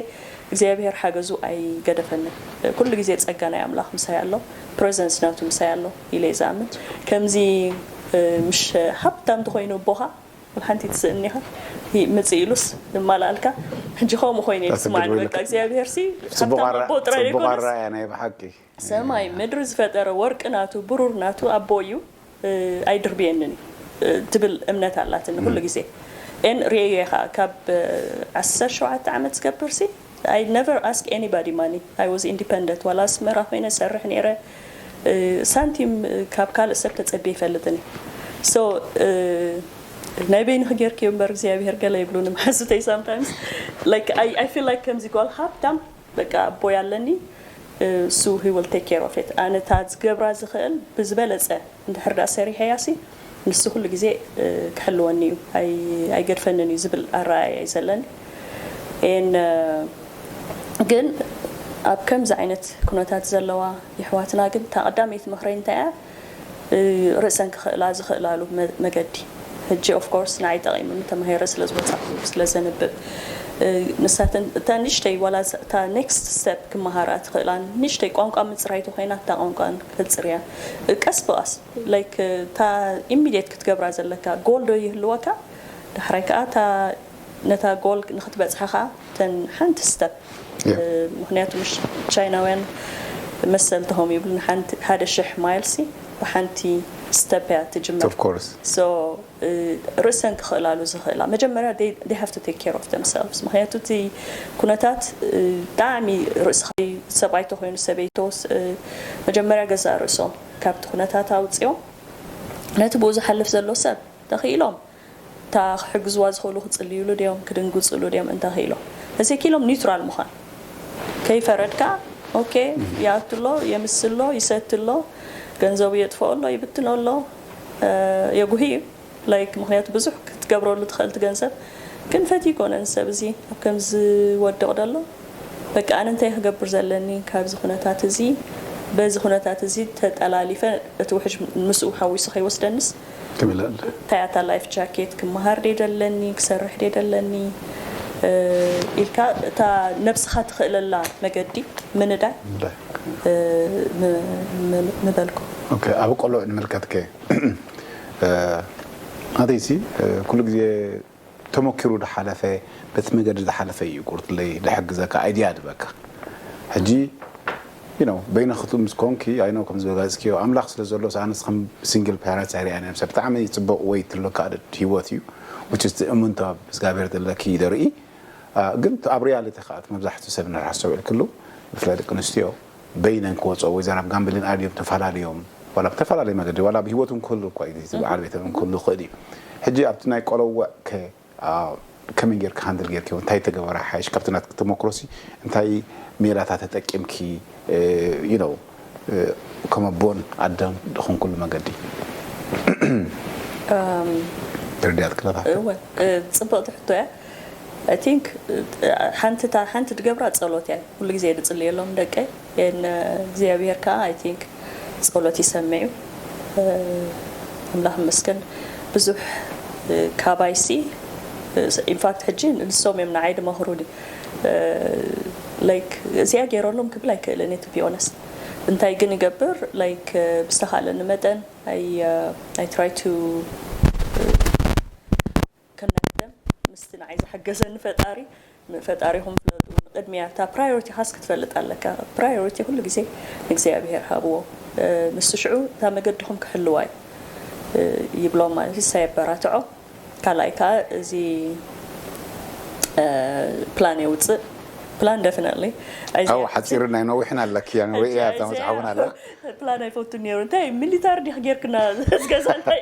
እግዚኣብሔር ሓገዙ ኣይገደፈንን። ኩሉ ግዜ ጸጋ ናይ ኣምላኽ ምሳይ ኣሎ፣ ፕሬዘንስ ናቱ ምሳይ ኣሎ ኢለ እየ ዝኣምን። ከምዚ፣ እ፣ ምሽ ሃብታም ተኾይኑ ኣቦኻ፣ ኣብ ሓንቲ ትስእኒኻ፣ ሂ-፣ ምጽእ ኢሉስ ዝማልኣልካ። ሕጂ ከምኡ ኮይነ እዩ That's a good ዝስማዕኒ። way በቃ look። እግዚኣብሔር ሲ ጽቡቕ ሃብታም ኣራ- ኣቦ ጥራይ ጽቡቕ ዘይኮነስ፣ ኣራእያ ናይ ብሓቂ። ሰማይ ምድሪ ዝፈጠረ ወርቂ ናቱ፣ ብሩር ናቱ ኣቦ እዩ፣ እ፣ ኣይድርብየንን እዩ፣ እ፣ ትብል እምነት ኣላትኒ ኩሉ ግዜ። ኤን ርእየ ከዓ ካብ፣ እ፣ ዓሰርተ ሸውዓተ ዓመት ዝገብር ሲ፣ I never ask anybody money. I was independent። ዋላ ኣስመራ ኮይነ ሰርሕ ነይረ፣ እ፣ ሳንቲም፣ እ፣ ካብ ካልእ ሰብ ተጸብየ ይፈልጥን እየ። So፣ እ፣ ናይ በይንኺ ጌርክዮ እምበር እግዚኣብሔር ገለ ይብሉኒ መሓዙተይ sometimes። Like፣ I, I feel like ከምዚ ጓል ሃብታም፣ በቃ ኣቦይ ኣለኒ፣ እሱ he will take care of it። ኣነ እታ ዝገብራ ዝኽእል ብዝበለጸ እንድሕር ዳ ሰሪሐያ ሲ ንሱ ኩሉ ግዜ ክሕልወኒ እዩ፣ ኣይገድፈንን እዩ ዝብል ኣረኣእያ እዩ ዘለኒ። ን ግን ኣብ ከምዚ ዓይነት ኩነታት ዘለዋ የሕዋትና ግን እታ ቀዳመይቲ ምኽረይ እንታይ እያ? ርእሰን ክኽእላ ዝኽእላሉ መገዲ። ሕጂ of course ንዓይ ጠቒሙኒ፣ ተማሂረ ስለ ዝወጻኹ ስለ ዘንብብ፣ ንሳተን እታ ንእሽተይ ዋላ እታ next step ክመሃራ ትኽእላ ንእሽተይ ቋንቋ ምጽራይ ተኾይና እታ ቋንቋ ክጽርያ ቀስ ብቐስ፣ like እታ immediate ክትገብራ ዘለካ goal ዶ ይህልወካ፣ ዳሕራይ ከኣ እታ ነታ goal ንክትበጽሓ ከኣ እተን ሓንቲ step ምክንያቱ ምሽ ቻይናውያን መሰልትሆም ይብሉ ንሓንቲ ሓደ ሽሕ ማይልሲ ብሓንቲ step እያ ትጅምር። Of course. So ርእሰን ክኽእላሉ ዝኽእላ መጀመርያ they have to take care of themselves። ምክንያቱ እቲ ኩነታት ብጣዕሚ ርእስኻ ሰብኣይ ተኮይኑ ሰበይቶ መጀመርያ ገዛእ ርእሶም ካብቲ ኩነታት ኣውፅኦም ነቲ ብኡ ዝሓልፍ ዘሎ ሰብ ተኽኢሎም እታ ክሕግዝዋ ዝኽእሉ ክጽልዩሉ ድዮም ክድንግጽሉ ድዮም እንተኽኢሎም እዚኪሎም neutral ምዃን ከይፈረድካ okay ይኣቱ ኣሎ የምስ ኣሎ ይሰቲ ኣሎ ገንዘቡ የጥፍኦ ኣሎ ይብትኖ ኣሎ የጉሂ እዩ like ምክንያቱ ብዙሕ ክትገብረሉ ትኽእል እቲ ገንዘብ ግን ፈትዩ ኮነ ንሰብ እዚ ኣብ ከም ዝወድቕ ደሎ በቃ ኣነ እንታይ ክገብር ዘለኒ ካብዚ ኩነታት እዚ በዚ ኩነታት እዚ ተጠላሊፈ እቲ ውሕጅ ምስኡ ሓዊሱ ከይወስደንስ ትብል ኣለ። እንታይ ኣታ life jacket ክመሃር ደ ደለኒ ክሰርሕ ደ ደለኒ ኢልካ እታ ነብስኻ ትኽእለላ መገዲ ምንዳይ ምበልኩ። ኦኬ ኣብ ቆልዑ ንምልከትከ ኣተይሲ ኩሉ ግዜ ተመኪሩ ዝሓለፈ በቲ መገዲ ዝሓለፈ እዩ ቁርጥለይ ዝሕግዘካ idea ዝህበካ ሕጂ you know በይንኺ ምስ ኮንኪ I know ከም ዝበጋዝክዮ ኣምላኽ ስለ ዘሎ ኣነስ ከም single parents ኣይሪኣን እየ ሰብ ብጣዕሚ ፅቡቕ way ትለካ ህይወት እዩ which is እምንቶ ኣብ እግዚኣብሔር ዘለኪ ዘርኢ ግን ኣብ reality ከዓ መብዛሕትኡ ሰብ ንሓሰብ ኢልክሉ ብፍላይ ደቂ ኣንስትዮ በይነን ክወፅኦ ወይ ዘን ኣብ ጋምብሊን ኣድዮም ተፈላለዮም ዋላ ብተፈላለየ መገዲ ዋላ ኣብ ህይወት እውን ክህሉ እኳ እዩ እቲ በዓል ቤተን እውን ክህሉ ይኽእል እዩ ሕጂ ኣብቲ ናይ ቆለወዕ ከ ከመይ ጌርካ ሃንድል ጌርክዮ እንታይ ተገበራ ሓይሽ ካብቲ ናትኪ ተመክሮሲ እንታይ ሜላታት ተጠቂምኪ you know ከም ኣቦን ኣደን ዝኾንኩሉ መገዲ ርድያት ክለታት እወ ጽብቕቲ ሕቶ እያ I think ሓንቲ ሓንቲ ትገብራ ጸሎት እያ ኩሉ ግዜ ድጽልየሎም ደቀይ ን እግዚኣብሔር ከዓ I think ጸሎት ይሰምዕ እዩ ኣምላኽ መስገን ብዙሕ ካባይሲ in fact ሕጂ ንሶም እዮም ንዓይ ድመኽሩኒ like እዚኣ ገይረሎም ክብል ኣይክእልን to be honest እንታይ ግን ይገብር like ብዝተኻለኒ መጠን I try to connect them ምስቲ ንዓይ ዝሓገዘኒ ፈጣሪ ፈጣሪኹም ፍለጡ ንቅድሚያ እታ priority ኻስ ክትፈልጥ ኣለካ priority ኩሉ ግዜ ንእግዚኣብሔር ሃብዎ ንሱ ሽዑ እታ መገድኹም ክሕልዋ እዩ ይብሎም ማለት እዩ ሳይ ኣበራትዖ ካልኣይ ከዓ እዚ plan የውፅእ plan definitely ሓፂርና ነዊሕና ኣለኪ ያ ሪእያ እታ መፅሓፍን ኣላ ፕላን ኣይፈቱን ነይሩ እንታይ ሚሊታሪ ዲክ ጌርክና ዝገዛ እንታይ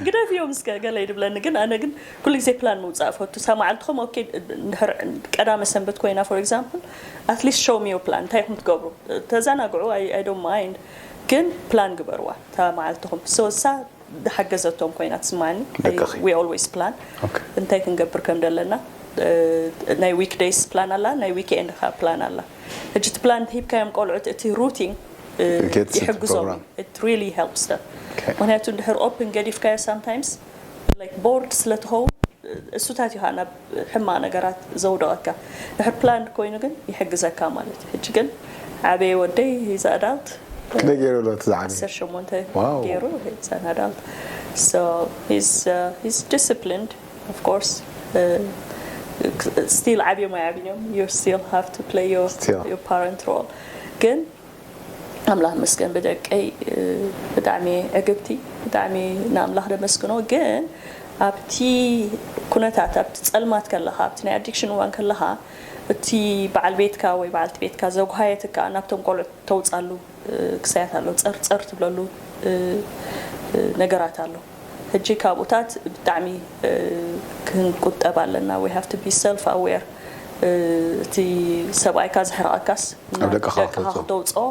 ግደፍዮም እስከ ገለ ይድብለኒ ግን ኣነ ግን ኩሉ ግዜ ፕላን ምውፃእ ፈቱ ሳ መዓልትኹም ኦኬ እንድሕር ቀዳመ ሰንበት ኮይና for example at least show me your plan እንታይ ኢኹም ትገብሩ ተዘናግዑ I don't mind ግን ፕላን ግበርዋ እታ መዓልትኹም so እሳ ዝሓገዘቶም ኮይና ትስማኒ we always plan እንታይ ክንገብር ከም ዘለና ናይ weekdays plan ኣላ ናይ weekend ካ plan ኣላ ሕጂ እቲ plan ሂብካዮም ቆልዑት እቲ routine ይሕግዞም it really helps them ምክንያቱ እንድሕር open ገዲፍካዮ sometimes like bored ስለ ትኸውን እሱታት እዩ ናብ ሕማቕ ነገራት ዘውደቐካ ድሕር plan ኮይኑ ግን ይሕግዘካ ማለት እዩ ሕጂ ግን ዓበየ ወደይ he's adult ክንደይ ገይሩ ኣሎ እቲ ዝዓበየ ዓሰርተ ሸሞንተ ገይሩ he's an adult so he's uh, he's disciplined of course still ዓብዮም ኣይዓብዮም you still have to play your, your parent role ግን ኣምላኽ መስገን ብደቀይ ብጣዕሚ ዕግብቲ ብጣዕሚ ንኣምላኽ ደመስግኖ ግን ኣብቲ ኩነታት ኣብቲ ጸልማት ከለኻ ኣብቲ ናይ ኣዲክሽን እዋን ከለኻ እቲ በዓል ቤትካ ወይ በዓልቲ ቤትካ ዘጉሃየትካ ናብቶም ቆልዑ ተውፃሉ ክሳያት ኣሎ ፀርፀር ትብለሉ ነገራት ኣሎ ሕጂ ካብኡታት ብጣዕሚ ክንቁጠብ ኣለና we have to be self aware እቲ ሰብኣይካ ዘሕረቐካስ ኣብ ደቅኻ ደቅኻ ክተውፅኦ። ክተውፅኦ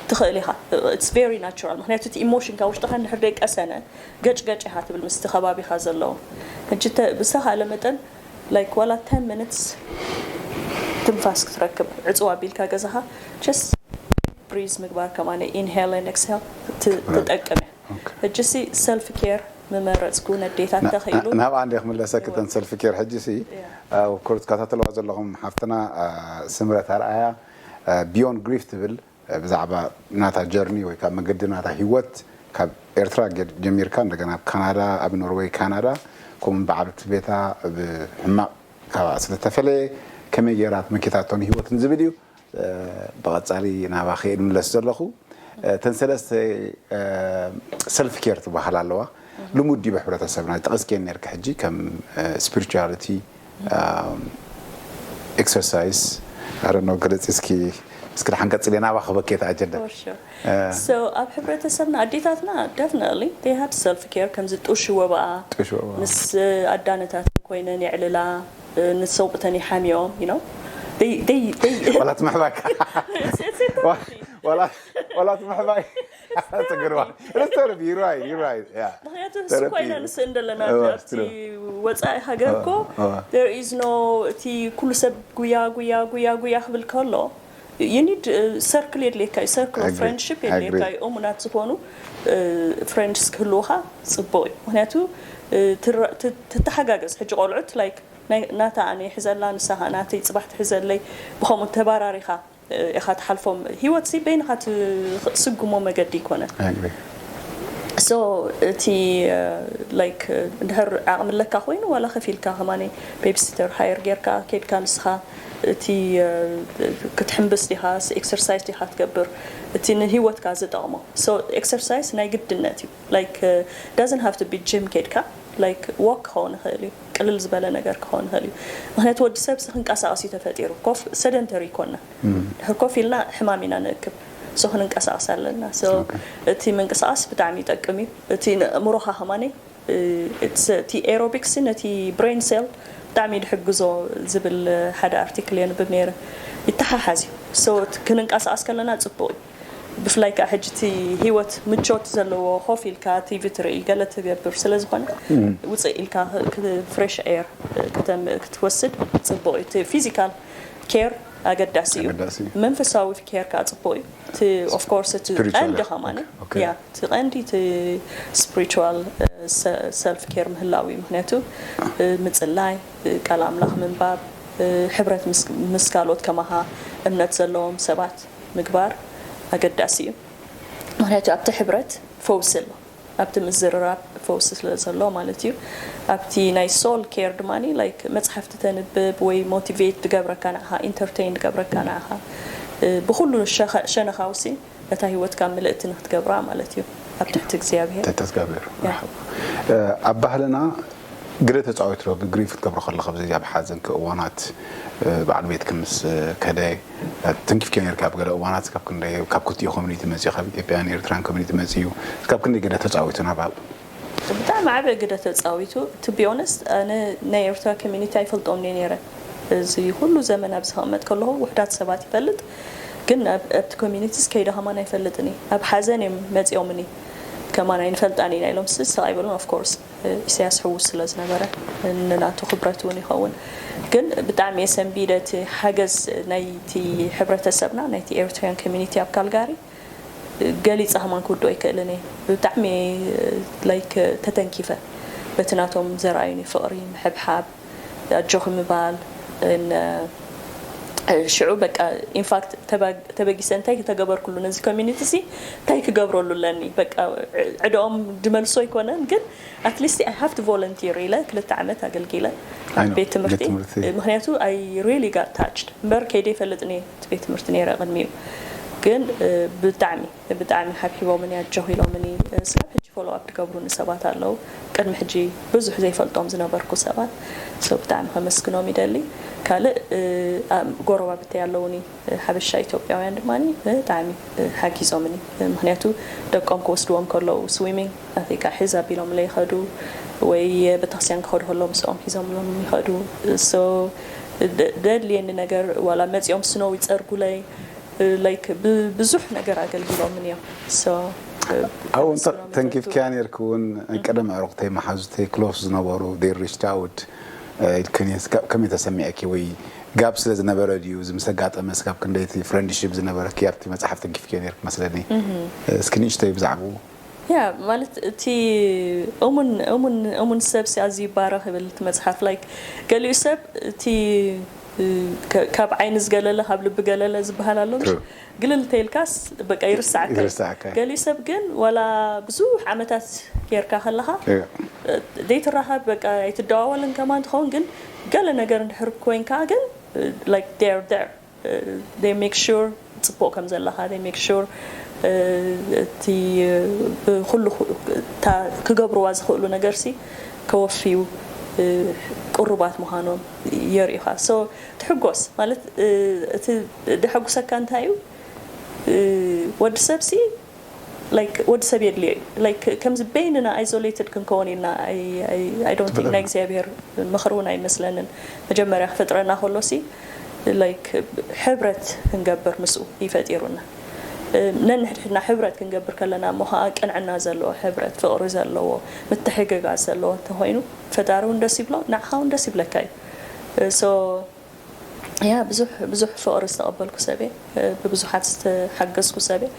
ትኽእል ኢኻ። It's very natural። ምክንያቱ እቲ ኢሞሽንካ ውሽጥኻ እንድሕር ደይቀሰነ ገጭ ገጭ ኢኻ ትብል ምስቲ ከባቢኻ ዘለዉ። ሕጂ ተ- ብዝተኻእለ መጠን like ዋላ ten minutes ትንፋስ ክትረክብ ዕፅው ኣቢልካ ገዛኻ just breathe ምግባር ከማነ inhale and exhale ት- ትጠቅም እያ። ሕጂ ሲ ሰልፍ ኬር ምመረፅኩ ነዴታት ተኽኢሉ ናብኣ እንደ ክምለሰክተን ሰልፍ ኬር ሕጂ ሲ ኮርስ ካታተለዋ ዘለኹም ሓፍትና ስምረት ኣርኣያ ቢዮንድ ግሪፍ ትብል ብዛዕባ ናታ ጀርኒ ወይ ካብ መገዲ ናታ ህይወት ካብ ኤርትራ ጀሚርካ እንደገና ኣብ ካናዳ ኣብ ኖርወይ ካናዳ ከምኡ ብዓብቲ ቤታ ብሕማቕ ካብኣ ስለተፈለየ ከመይ ገይራት መኪታቶን ህይወትን ዝብል እዩ። ብቐጻሊ ናባ ክእድ ምለስ ዘለኹ እተን ሰለስተ ሰልፍ ኬር ትበሃል ኣለዋ። ልሙድ ድዩ ብሕብረተሰብና ጠቐስክየን ነርካ ሕጂ ከም ስፒሪቹዋሊቲ ኤክሰርሳይስ ኣረኖ ገለፂ እስኪ እስኪ ድሓን ቀፅል ናባ ክበኬት ኣጀንዳ So ኣብ ሕብረተሰብና ኣዴታትና definitely they had self care ከምዚ ጡሽ ወባኣ ጡሽ ወባኣ። ምስ ኣዳነታት ኮይነን የዕልላ ንሰውቅተን ይሓምዮም you know they they they ወላት ምሕባካ it's it's a therapy ወላት ምሕባይ ትግርዋ ስተርቢ ራይ ራይ ምክንያቱ ንሱ ኮይና ንስእ እንደለና ኣብቲ ወፃኢ ሃገር እኮ there is no እቲ ኩሉ ሰብ ጉያ ጉያ ጉያ ጉያ ክብል ከሎ you need circle የድልየካ እዩ circle of friendship የድልየካ እዩ እሙናት ዝኾኑ friends ክህልውኻ ፅቡቅ እዩ ምክንያቱ ትተሓጋገዝ ሕጂ ቆልዑት like ናታ ኣነ ይሕዘላ ንሳ ከዓ ናተይ ፅባሕ ትሕዘለይ ብከምኡ ተባራሪኻ ኢኻ ትሓልፎም ህይወት ሲ በይንኻ ትስጉሞ መገዲ ይኮነ so እቲ like እንድሕር ዓቕሚ ኣለካ ኮይኑ ዋላ ከፊልካ ከማኒ ቤቢሲተር ሃየር ጌርካ ኬድካ ንስኻ እቲ ክትሕምብስ ዲኻ ኤክሰርሳይዝ ዲኻ ትገብር እቲ ንህይወትካ ዝጠቕሞ so ኤክሰርሳይዝ ናይ ግድነት እዩ like doesn't have to be gym ኬድካ like walk ክኸውን ይኽእል እዩ ቅልል ዝበለ ነገር ክኸውን ይኽእል እዩ ምክንያቱ ወዲ ሰብ ክንቀሳቀስ እዩ ተፈጢሩ ኮፍ ሰደንተሪ ይኮና ድሕር ኮፍ ኢልና ሕማም ኢና ንእክብ so ክንንቀሳቀስ ኣለና so እቲ ምንቅስቃስ ብጣዕሚ ይጠቅም እዩ እቲ ንእምሮኻ ከማኒ እቲ aerobics ነቲ brain cell ብጣዕሚ ድሕግዞ ዝብል ሓደ ኣርቲክል የንብብ ነይረ ይተሓሓዝ እዩ so ክንንቀሳቀስ ከለና ፅቡቅ እዩ ብፍላይ ከዓ ሕጂ እቲ ህይወት ምቾት ዘለዎ ኮፍ ኢልካ ቲቪ ትርኢ ገለ ትገብር ስለ ዝኾነ ውፅእ ኢልካ ፍሬሽ ኤር ክትወስድ ፅቡቅ እዩ እቲ ፊዚካል ኬር ኣገዳሲ እዩ መንፈሳዊ ኬር ከዓ ፅቡቅ እዩ እቲ ኦፍኮርስ እቲ ቀንዲ ከማነ ያ እቲ ቀንዲ እቲ ስፕሪቹዋል ሰልፍ ኬር ምህላው እዩ ምክንያቱ ምፅላይ ቃል ኣምላኽ ምንባብ ሕብረት ምስ ካልኦት ከማኻ እምነት ዘለዎም ሰባት ምግባር ኣገዳሲ እዩ ምክንያቱ ኣብቲ ሕብረት ፈውሲ ኣሎ ኣብቲ ምዝርራብ ፈውሲ ስለ ዘሎ ማለት እዩ ኣብቲ ናይ ሶል ኬር ድማ like መፅሓፍቲ ተንብብ ወይ ሞቲቬት ትገብረካ ንዓኻ ኢንተርቴን ትገብረካ ንዓኻ ብኩሉ ሸነኻውሲ ነታ ህይወትካ ምልእቲ ንክትገብራ ማለት እዩ ኣብ ትሕቲ እግዚኣብሔር ተተዝጋብሔር ኣብ ባህልና ግደ ተፃዊት ዶ ግሪፍ ክትገብሮ ከለካ ብዘይ ኣብ ሓዘን እዋናት በዓል ቤት ክምስ ከደ ትንኪፍኪ ነርካ ኣብ ገለ እዋናት ካብ ክንደይ ካብ ክልቲኡ ኮሚኒቲ መፅኡ ካብ ኢትዮጵያን ኤርትራን ኮሚኒቲ መፅኡ ካብ ክንደይ ግደ ተፃዊቱ ናብ ኣብ ብጣዕሚ ዓበ ግደ ተፃዊቱ to be honest ኣነ ናይ ኤርትራ ኮሚኒቲ ኣይፈልጦም እየ ነይረ እዚ ኩሉ ዘመን ኣብ ዝኸመጥ ከለኹ ውሕዳት ሰባት ይፈልጥ ግን ኣብቲ ኮሚኒቲስ ከይደ ከማን ኣይፈልጥን እየ ኣብ ሓዘን እዮም መፂኦምኒ ከማን ኣይንፈልጣን ኢና ኢሎም ስስ ኣይበሉን of course ኢሳያስ ሕዉስ ስለ ዝነበረ ንናቱ ክብረት እውን ይኸውን ግን ብጣዕሚ የሰንቢደ እቲ ሓገዝ ናይቲ ሕብረተሰብና ናይቲ ኤርትራያን ኮሚኒቲ ኣብ ካልጋሪ ገሊፀ ከማን ክውድኦ ኣይክእልን እየ ብጣዕሚ like ተተንኪፈ በቲ ናቶም ዘርኣዩኒ ፍቕሪ ምሕብሓብ ኣጆኺ ምባል ሽዑ በቃ ኢንፋክት ተበጊሰ እንታይ ተገበርኩሉ ነዚ ኮሚኒቲ ሲ እንታይ ክገብረሉ ኣለኒ በቃ ዕድኦም ድመልሶ ኣይኮነን ግን ኣትሊስት I have to volunteer ኢለ ክልተ ዓመት ኣገልጊለ ቤት ትምህርቲ ምክንያቱ I really got touched እምበር ከይደ ይፈልጥኒ ቤት ትምህርቲ ነይረ ቅድሚኡ ግን ብጣዕሚ ብጣዕሚ ሓብሒቦምኒ ኣጆኺ ኢሎምኒ ስጋብ ሕጂ ፎሎ ኣፕ ትገብሩኒ ሰባት ኣለዉ ቅድሚ ሕጂ ብዙሕ ዘይፈልጦም ዝነበርኩ ሰባት so ብጣዕሚ ከመስግኖም ይደሊ ካልእ ጎረባብተይ ኣለውኒ ሓበሻ ኢትዮጵያውያን ድማ ብጣዕሚ ሓጊዞምኒ ምክንያቱ ደቆም ክወስድዎም ከለዉ ስዊሚንግ ኣፍሪካ ሕዝ ኣቢሎምለ ይኸዱ ወይ ቤተክርስትያን ክኸዱ ከለዉ ምስኦም ሒዞምሎም ይኸዱ so ደ- ደድልየኒ ነገር ዋላ መፂኦም ስኖው ይፀርጉለይ። ላይክ ብዙሕ ነገር ኣገልጊሎምን እዮም። So ኣብኡ እንተ ተንኪፍክያ ነርክ እውን ናይ ቀደም ኣዕሩኽተይ መሓዙተይ ክሎስ ዝነበሩ they reached out ኢልክን ከመይ ተሰሚዐኪ ወይ ጋብ ስለ ዝነበረ ድዩ እዚ ምስ ኣጋጠመ ስጋብ ክንደይቲ ፍሬንድሽፕ ዝነበረኪ ኣብቲ መፅሓፍ ተንኪፍክዮ ነርክ መስለኒ። እስኪ ንእሽተይ ብዛዕባኡ ያ ማለት እቲ እሙን እሙን እሙን ሰብ ሲ ኣዝዩ ይባረኽ ይብል እቲ መፅሓፍ። ላይክ ገሊኡ ሰብ እቲ እ፣ ከ- ካብ ዓይኒ ዝገለለ ካብ ልቢ ገለለ ዝበሃል ኣሎ። True. ግልል ተይልካስ በቃ ይርስዓካ። ይርስዓካ። ገሊኡ ሰብ ግን ዋላ ብዙሕ ዓመታት ጌርካ ከለኻ እዮ። ዘይትራኸብ በቃ ኣይትደዋወልን ከማን ትኸውን። ግን ገለ ነገር እንድሕር ኮይንካ ግን like they're there. They make sure ፅቡቅ ከም ዘለኻ they make sure እቲ ብኩሉ ክገብርዋ ዝኽእሉ ነገር ሲ ከወፍዩ ቅሩባት ምዃኖም የርእኻ። So ትሕጎስ ማለት እቲ ደሐጉሰካ እንታይ እዩ? ወዲ ሰብ ሲ like ወዲ ሰብ የድልዮ እዩ። Like ከምዚ በይንና isolated ክንከውን ኢልና ናይ እግዚኣብሔር ምኽሪ እውን ኣይመስለንን። መጀመርያ ክፈጥረና ከሎ ሲ like ሕብረት ክንገብር ምስኡ ይፈጢሩና። ነንሕድሕድና ሕብረት ክንገብር ከለና እሞ ከዓ ቅንዕና ዘለዎ ሕብረት፣ ፍቕሪ ዘለዎ፣ ምትሕግጋዝ ዘለዎ እንተኮይኑ ፈጣሪ እውን ደስ ይብሎ፣ ንዓኻ እውን ደስ ይብለካ እዩ። So ያ ብዙሕ ብዙሕ ፍቕሪ ዝተቐበልኩ ሰብ እየ። ብብዙሓት ዝተሓገዝኩ ሰብ እየ።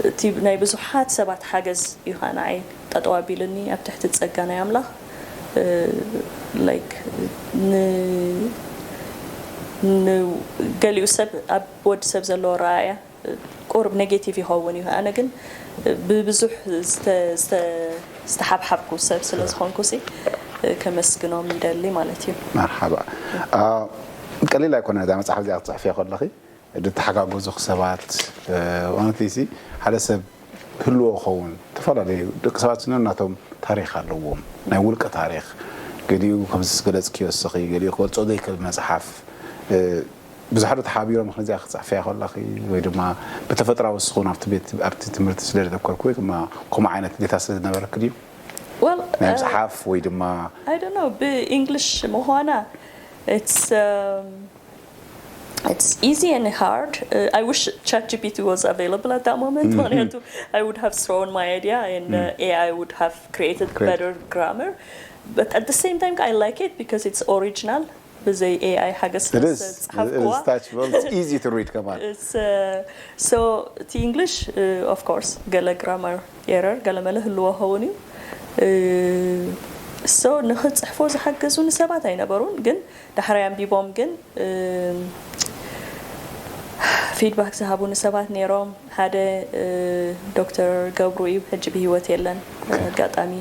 እቲ ናይ ብዙሓት ሰባት ሓገዝ እዩ ከዓ ንዓይ ጠጠው ኣቢሉኒ ኣብ ትሕቲ ፀጋ ናይ ኣምላኽ። Like ገሊኡ ሰብ ኣብ ወዲ ሰብ ዘለዎ ረኣያ ቁሩብ negative ይኸውን እዩ። ኣነ ግን ብብዙሕ ዝተሓብሓብኩ ሰብ ስለ ዝኾንኩ ሲ ከመስግኖም ይደሊ ማለት እዩ። መርሓባ። ቀሊል ኣይኮነ እዛ መፅሓፍ እዚኣ ክትፅሕፍያ ከለኺ ድተሓጋገዙ ሰባት እውነት ሲ ሓደ ሰብ ህልዎ ክኸውን ዝተፈላለዩ ደቂ ሰባት ስነ ናቶም ታሪክ ኣለዎም ናይ ውልቀ ታሪክ ገሊኡ ከምዚ ዝገለፅክዮ እስኺ ገሊኡ ክገልፆ ዘይክእል መፅሓፍ ብዙሓት ተሓቢሮም ክንዚኣ ክፅሕፍያ ከለኺ ወይ ድማ ብተፈጥራዊ እስኹን ኣብቲ ቤት ኣብቲ ትምህርቲ ስለ ዘተኮርኩ ወይ ድማ ከምኡ ዓይነት ዴታ ስለ ዝነበረክ ድዩ Well ናይ ምፅሓፍ ወይ ድማ I don't know ብእንግሊሽ ምዃና it's um, it's easy and hard. Uh, I wish ChatGPT was available at that moment. ምክንያቱ I would have thrown my idea and uh, AI would have created Great. better grammar. But at the same time, I like it because it's original. ብዘይ AI ሓገዝ It is. ዝፀሓፍኩዋ It's touchable. It's easy to read. Come on. It's, uh, so እቲ English uh, of course ገለ grammar error ገለ መለ ህልዎ ኸውን እዩ። So ንክፅሕፎ ዝሓገዙኒ ሰባት ኣይነበሩን፣ ግን ዳሕራይ ኣንቢቦም ግን feedback ዝሃቡኒ ሰባት ነይሮም። ሓደ ዶክተር ገብሩ እዩ፣ ሕጂ ብህይወት የለን። ኣጋጣሚ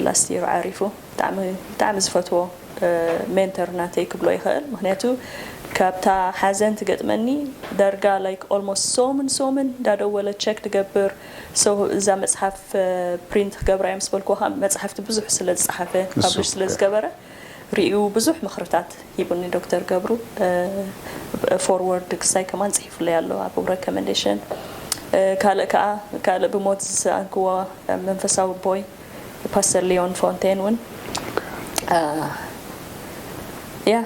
last year ዓሪፉ። ብጣዕሚ ብጣዕሚ ዝፈትዎ ሜንተር ናተይ ክብሎ ይኽእል። ምክንያቱ ካብታ ሓዘን ትገጥመኒ ዳርጋ like almost ሰሙን ሰሙን እንዳደወለ check ትገብር። So እዛ መፅሓፍ print ክገብራ እየ ምስ በልኩ ከዓ መፅሓፍቲ ብዙሕ ስለ ዝፀሓፈ ንሱ፣ publish ስለ ዝገበረ ርእዩ ብዙሕ ምኽርታት ሂቡኒ ዶክተር ገብሩ። Forward ክሳይ ከማን ፅሒፉለይ ኣሎ ኣብኡ recommendation። ካልእ ከዓ ካልእ ብሞት ዝሰኣንክዎ መንፈሳዊ ኣቦይ ፓስተር ሊዮን ፎንቴን እውን ያ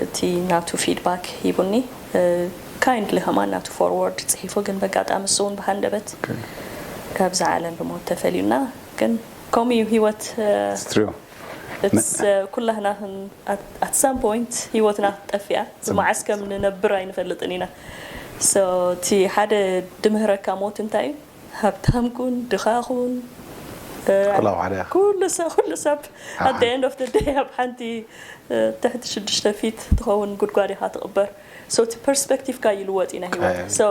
እቲ ናቱ feedback ሂቡኒ። Kindly ከማን ናቱ forward ፅሒፉ፣ ግን በጋጣሚ እሱ እውን ብሃንደበት ካብዛ ዓለም ብሞት ተፈልዩና። ግን ከምኡ እዩ ህይወት። It's true. It's ኩላህና at some point ህይወትና ክትጠፍእ እያ። መዓስ ከም ንነብር ኣይንፈልጥን ኢና። So እቲ ሓደ ድምህረካ ሞት እንታይ እዩ? ሃብታም ኩን ድኻ ኩን ኩሉ ሓደ ኩሉ ሰብ ኩሉ ሰብ at the end of the day ኣብ ሓንቲ ትሕቲ ሽዱሽተ ፊት ትኸውን ጉድጓድ ኢኻ ትቕበር። So እቲ perspective ካ ይልወጥ ኢና ህይወት። So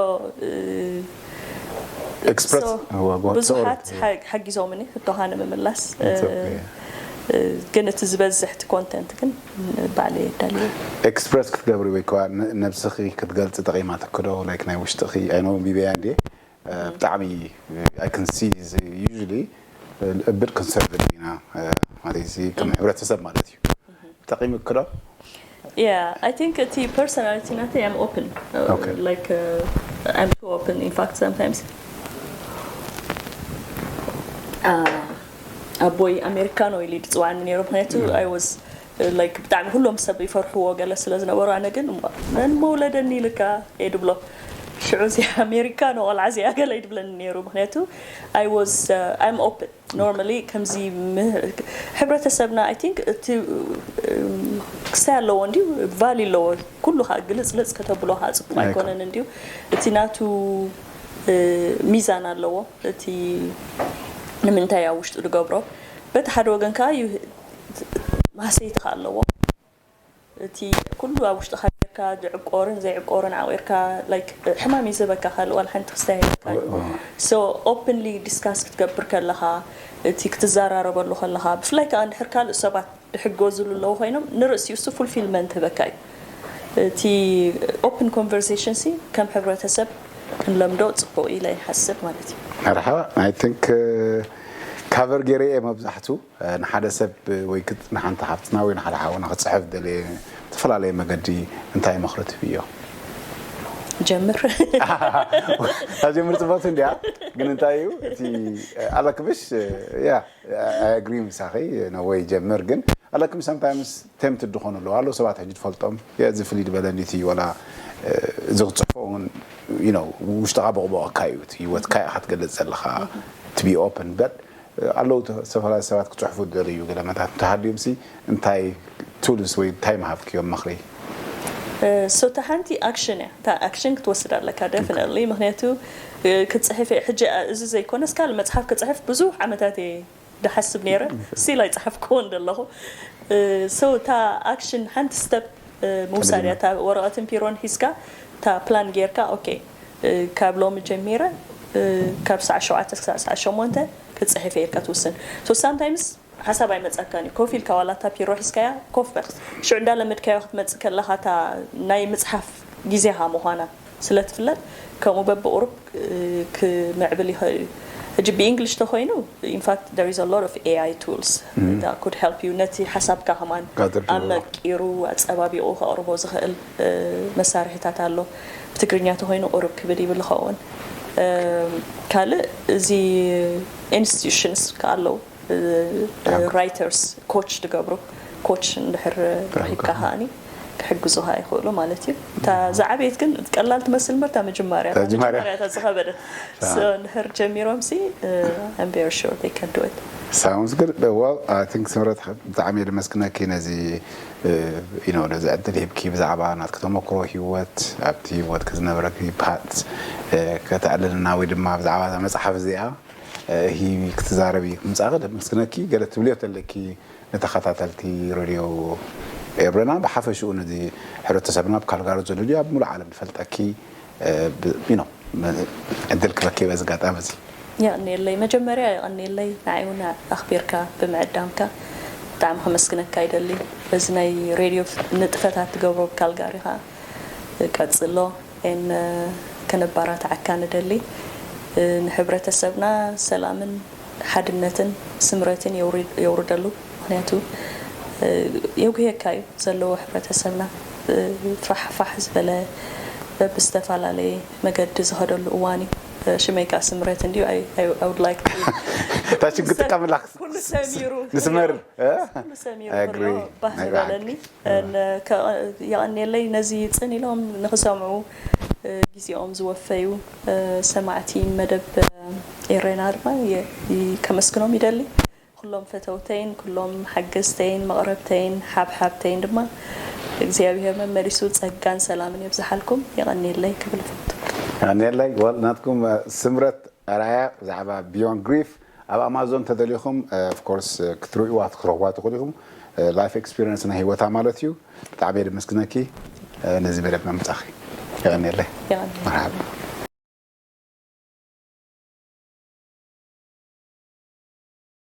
express ብዙሓት ሓጊዞምኒ ሕቶኻ ንምምላስ። ግን እቲ ዝበዝሕ እቲ content ግን ባዕለ የዳልዩ። Express ክትገብሪ ወይ ከዋ ነብስኺ ክትገልፂ ጠቂማትክዶ like ናይ ውሽጥኺ ኣይኖ ቢበያ እንዴ ብጣዕሚ I can see usually እብድ conservative ኢና ማለት እዚ ከም ሕብረተሰብ ማለት እዩ። ጠቂምክዶ? Yeah, I think እቲ personality ናተይ I'm open. Uh, Okay. Like uh, I'm too open in fact sometimes. Uh, ኣቦይ ኣሜሪካኖ ኢሉ ድፅዋዕኒ ነይሩ። ምክንያቱ I was like ብጣዕሚ ኩሎም ሰብ ይፈርሕዎ ገለ ስለ ዝነበሩ ኣነ ግን እሞ መን መውለደኒ ኢልካ እየ ድብሎ። ሽዑ እዚኣ ኣሜሪካ ንቆልዓ እዚኣ ገለ ይድብለኒ ነይሩ። ምክንያቱ I was I'm open normally ከምዚ ም- ሕብረተሰብና I think እቲ ክስታይ ኣለዎ እንዲዩ ቫሊ ኣለዎ። ኩሉ ከዓ ግልፅልፅ ከተብሎ ከዓ ፅቡቅ ኣይኮነን እንዲዩ። እቲ ናቱ ሚዛን ኣለዎ። እቲ ንምንታይ ኣብ ውሽጡ ዝገብሮ በቲ ሓደ ወገን ከዓ ማህሰይቲ ከዓ ኣለዎ። እቲ ኩሉ ኣብ ውሽጥካ ጌርካ ዝዕቆርን ዘይዕቆርን ዓቂርካ like ሕማም እዩ ዝህበካ ካልእ ዋላ ሓንቲ ክስታይ ኣይብልካ። So openly discuss ክትገብር ከለካ እቲ ክትዘራረበሉ ከለካ ብፍላይ ከዓ እንድሕር ካልእ ሰባት ዝሕገዙሉ ኣለዉ ኮይኖም ንርእሲኡ እሱ fulfillment ህበካ እዩ። እቲ open conversation ሲ ከም ሕብረተሰብ ክንለምዶ ፅቡቅ ኢለ ይሓስብ ማለት እዩ። መርሓባ I think cover ገይረ እየ መብዛሕቱ ንሓደ ሰብ ወይ ንሓንቲ ሓፍትና ወይ ንሓደ ሓውና ክፅሕፍ ደለየ ዝተፈላለየ መገዲ እንታይ ምኽሪ ትህብዮ? ጀምር ታጀምር ፅቡቅቲ እንዲያ ግን እንታይ እዩ እቲ ኣለክምሽ ያ agree ምሳኺ ነወይ ጀምር ግን ኣለክም sometimes tempted ዝኾኑ ኣለዉ ኣለዉ ሰባት ሕጂ ትፈልጦም እዚ ፍልይ ዝበለኒ እቲ ወላ እዚ ክትፅሕፎ እውን ውሽጥኻ በቕበቐካ እዩ እቲ ህይወትካ ኢኻ ትገልፅ ዘለኻ to be open but ኣለዉ ዝተፈላለዩ ሰባት ክፅሕፉ ዝደልዩ ገለመታት እንተሃልዮም ሲ እንታይ tools ወይ እንታይ ምሃብክዮም ምኽሪ? So እታ ሓንቲ action እያ። እታ action ክትወስድ ኣለካ definitely ምክንያቱ ክፅሕፍ እየ ሕጂ እዚ ዘይኮነስ ካልእ መፅሓፍ ክፅሕፍ ብዙሕ ዓመታት እየ ዝሓስብ ነይረ። Still ኣይፀሓፍክዎን ዘለኹ። So እታ action ሓንቲ step ምውሳድ እያ። እታ ወረቐትን ፒሮን ሒዝካ እታ plan ጌርካ okay ካብ ሎሚ ጀሚረ ካብ ሰዓት ሸውዓተ ክሳዕ ሰዓት ሸሞንተ ክፅሕፍ እየ ኢልካ ትውስን። So sometimes ሓሳብ ኣይመፀካን እዩ ኮፍ ኢልካ ዋላ እታ ፒሮ ሒዝካያ ኮፍ በል ሽዑ እንዳለመድካዮ ክትመፅእ ከለካ እታ ናይ ምፅሓፍ ግዜካ ምኳና ስለ ትፍለጥ ከምኡ በብቁሩብ ክምዕብል ይኽእል እዩ። ሕጂ ብ English ተኮይኑ in fact there is a lot of A I tools that could help you ነቲ ሓሳብካ ከማን ኣመቂሩ ኣፀባቢቁ ከቅርቦ ዝኽእል መሳርሒታት ኣሎ። ብትግርኛ ተኮይኑ ቁሩብ ክብድ ይብል ይኸውን። ካልእ እዚ institutions ከ ኣለዉ writers coach ዝገብሩ coach እንድሕር ረኪብካ ከዓኒ ክሕግዙካ ይኽእሉ ማለት እዩ። እታ ዝዓበየት ግን ቀላል ትመስል እምበር እታ መጀመርያ እታ መጀመርያ እታ ዝኸበደት እንድሕር ጀሚሮም ሲ I'm very sure they can do it. Sounds good. Well, I think ስምረት ብጣዕሚ እየ ደመስግነኪ ነዚ you know ነዚ ዕድል ሂብኪ ብዛዕባ ናትኪ ተመክሮ ህይወት ኣብቲ ህይወትኪ ዝነበረኪ path ከተዕልልና ወይ ድማ ብዛዕባ እዛ መፅሓፍ እዚኣ ሂቢ ክትዛረቢ ምፃእኺ ደመስግነኪ። ገለ ትብልዮ ተለኪ ንተኸታተልቲ ሬድዮ ኤረና ብሓፈሽኡ ነዚ ሕብረተሰብና ኣብ ካልጋሪ ዘሎ ድዩ ኣብ ሙሉእ ዓለም ዝፈልጠኪ you know ዕድል ክበኪ በዚ ኣጋጣሚ እዚ። የቐንየለይ። መጀመርያ የቐንየለይ ንዓይ እውን ኣኽቢርካ ብምዕዳምካ ብጣዕሚ ከመስግነካ ይደሊ። በዚ ናይ ሬድዮ ንጥፈታት ትገብሮ ብካልጋሪ ከዓ ቀፅሎ። ን ከነባራትዓካ ንደሊ። ንሕብረተሰብና ሰላምን ሓድነትን ስምረትን የውርደሉ። ምክንያቱ የጉህየካ እዩ ዘለዎ ሕብረተሰብና ፋሕ ፋሕ ዝበለ በብዝተፈላለየ መገዲ ዝኸደሉ እዋን እዩ። ሽመይ ከዓ ስምረት እንድዩ። I would like እታ ሽም ክጥቀምላ ኩሉ ሰሚሩ ንስመር ኩሉ ሰሚሩ ክሪኦ ባህ ዝበለኒ። የቐንየለይ ነዚ ፅን ኢሎም ንክሰምዑ ግዜኦም ዝወፈዩ ሰማዕቲ መደብ ኤሬና ድማ ከመስግኖም ይደሊ። ኩሎም ፈተውተይን ኩሎም ሓገዝተይን መቕረብተይን ሓብሓብተይን ድማ እግዚኣብሔር መመሊሱ ጸጋን ሰላምን የብዝሓልኩም። የቐንየለይ ክብል እፈቱ። የቐንየለይ። Well ናትኩም ስምረት ኣርኣያ ብዛዕባ Beyond Grief ኣብ ኣማዞን ተደሊኹም of course ክትርእይዋ ክትረኽብዋ ትኽእሉ ኢኹም። Life experience ናይ ህይወታ ማለት እዩ። ብጣዕሚ እየ ደመስግነኪ ነዚ መደብና ምጻኺ። የቐንየለይ። የቐንየለይ። መርሓባ።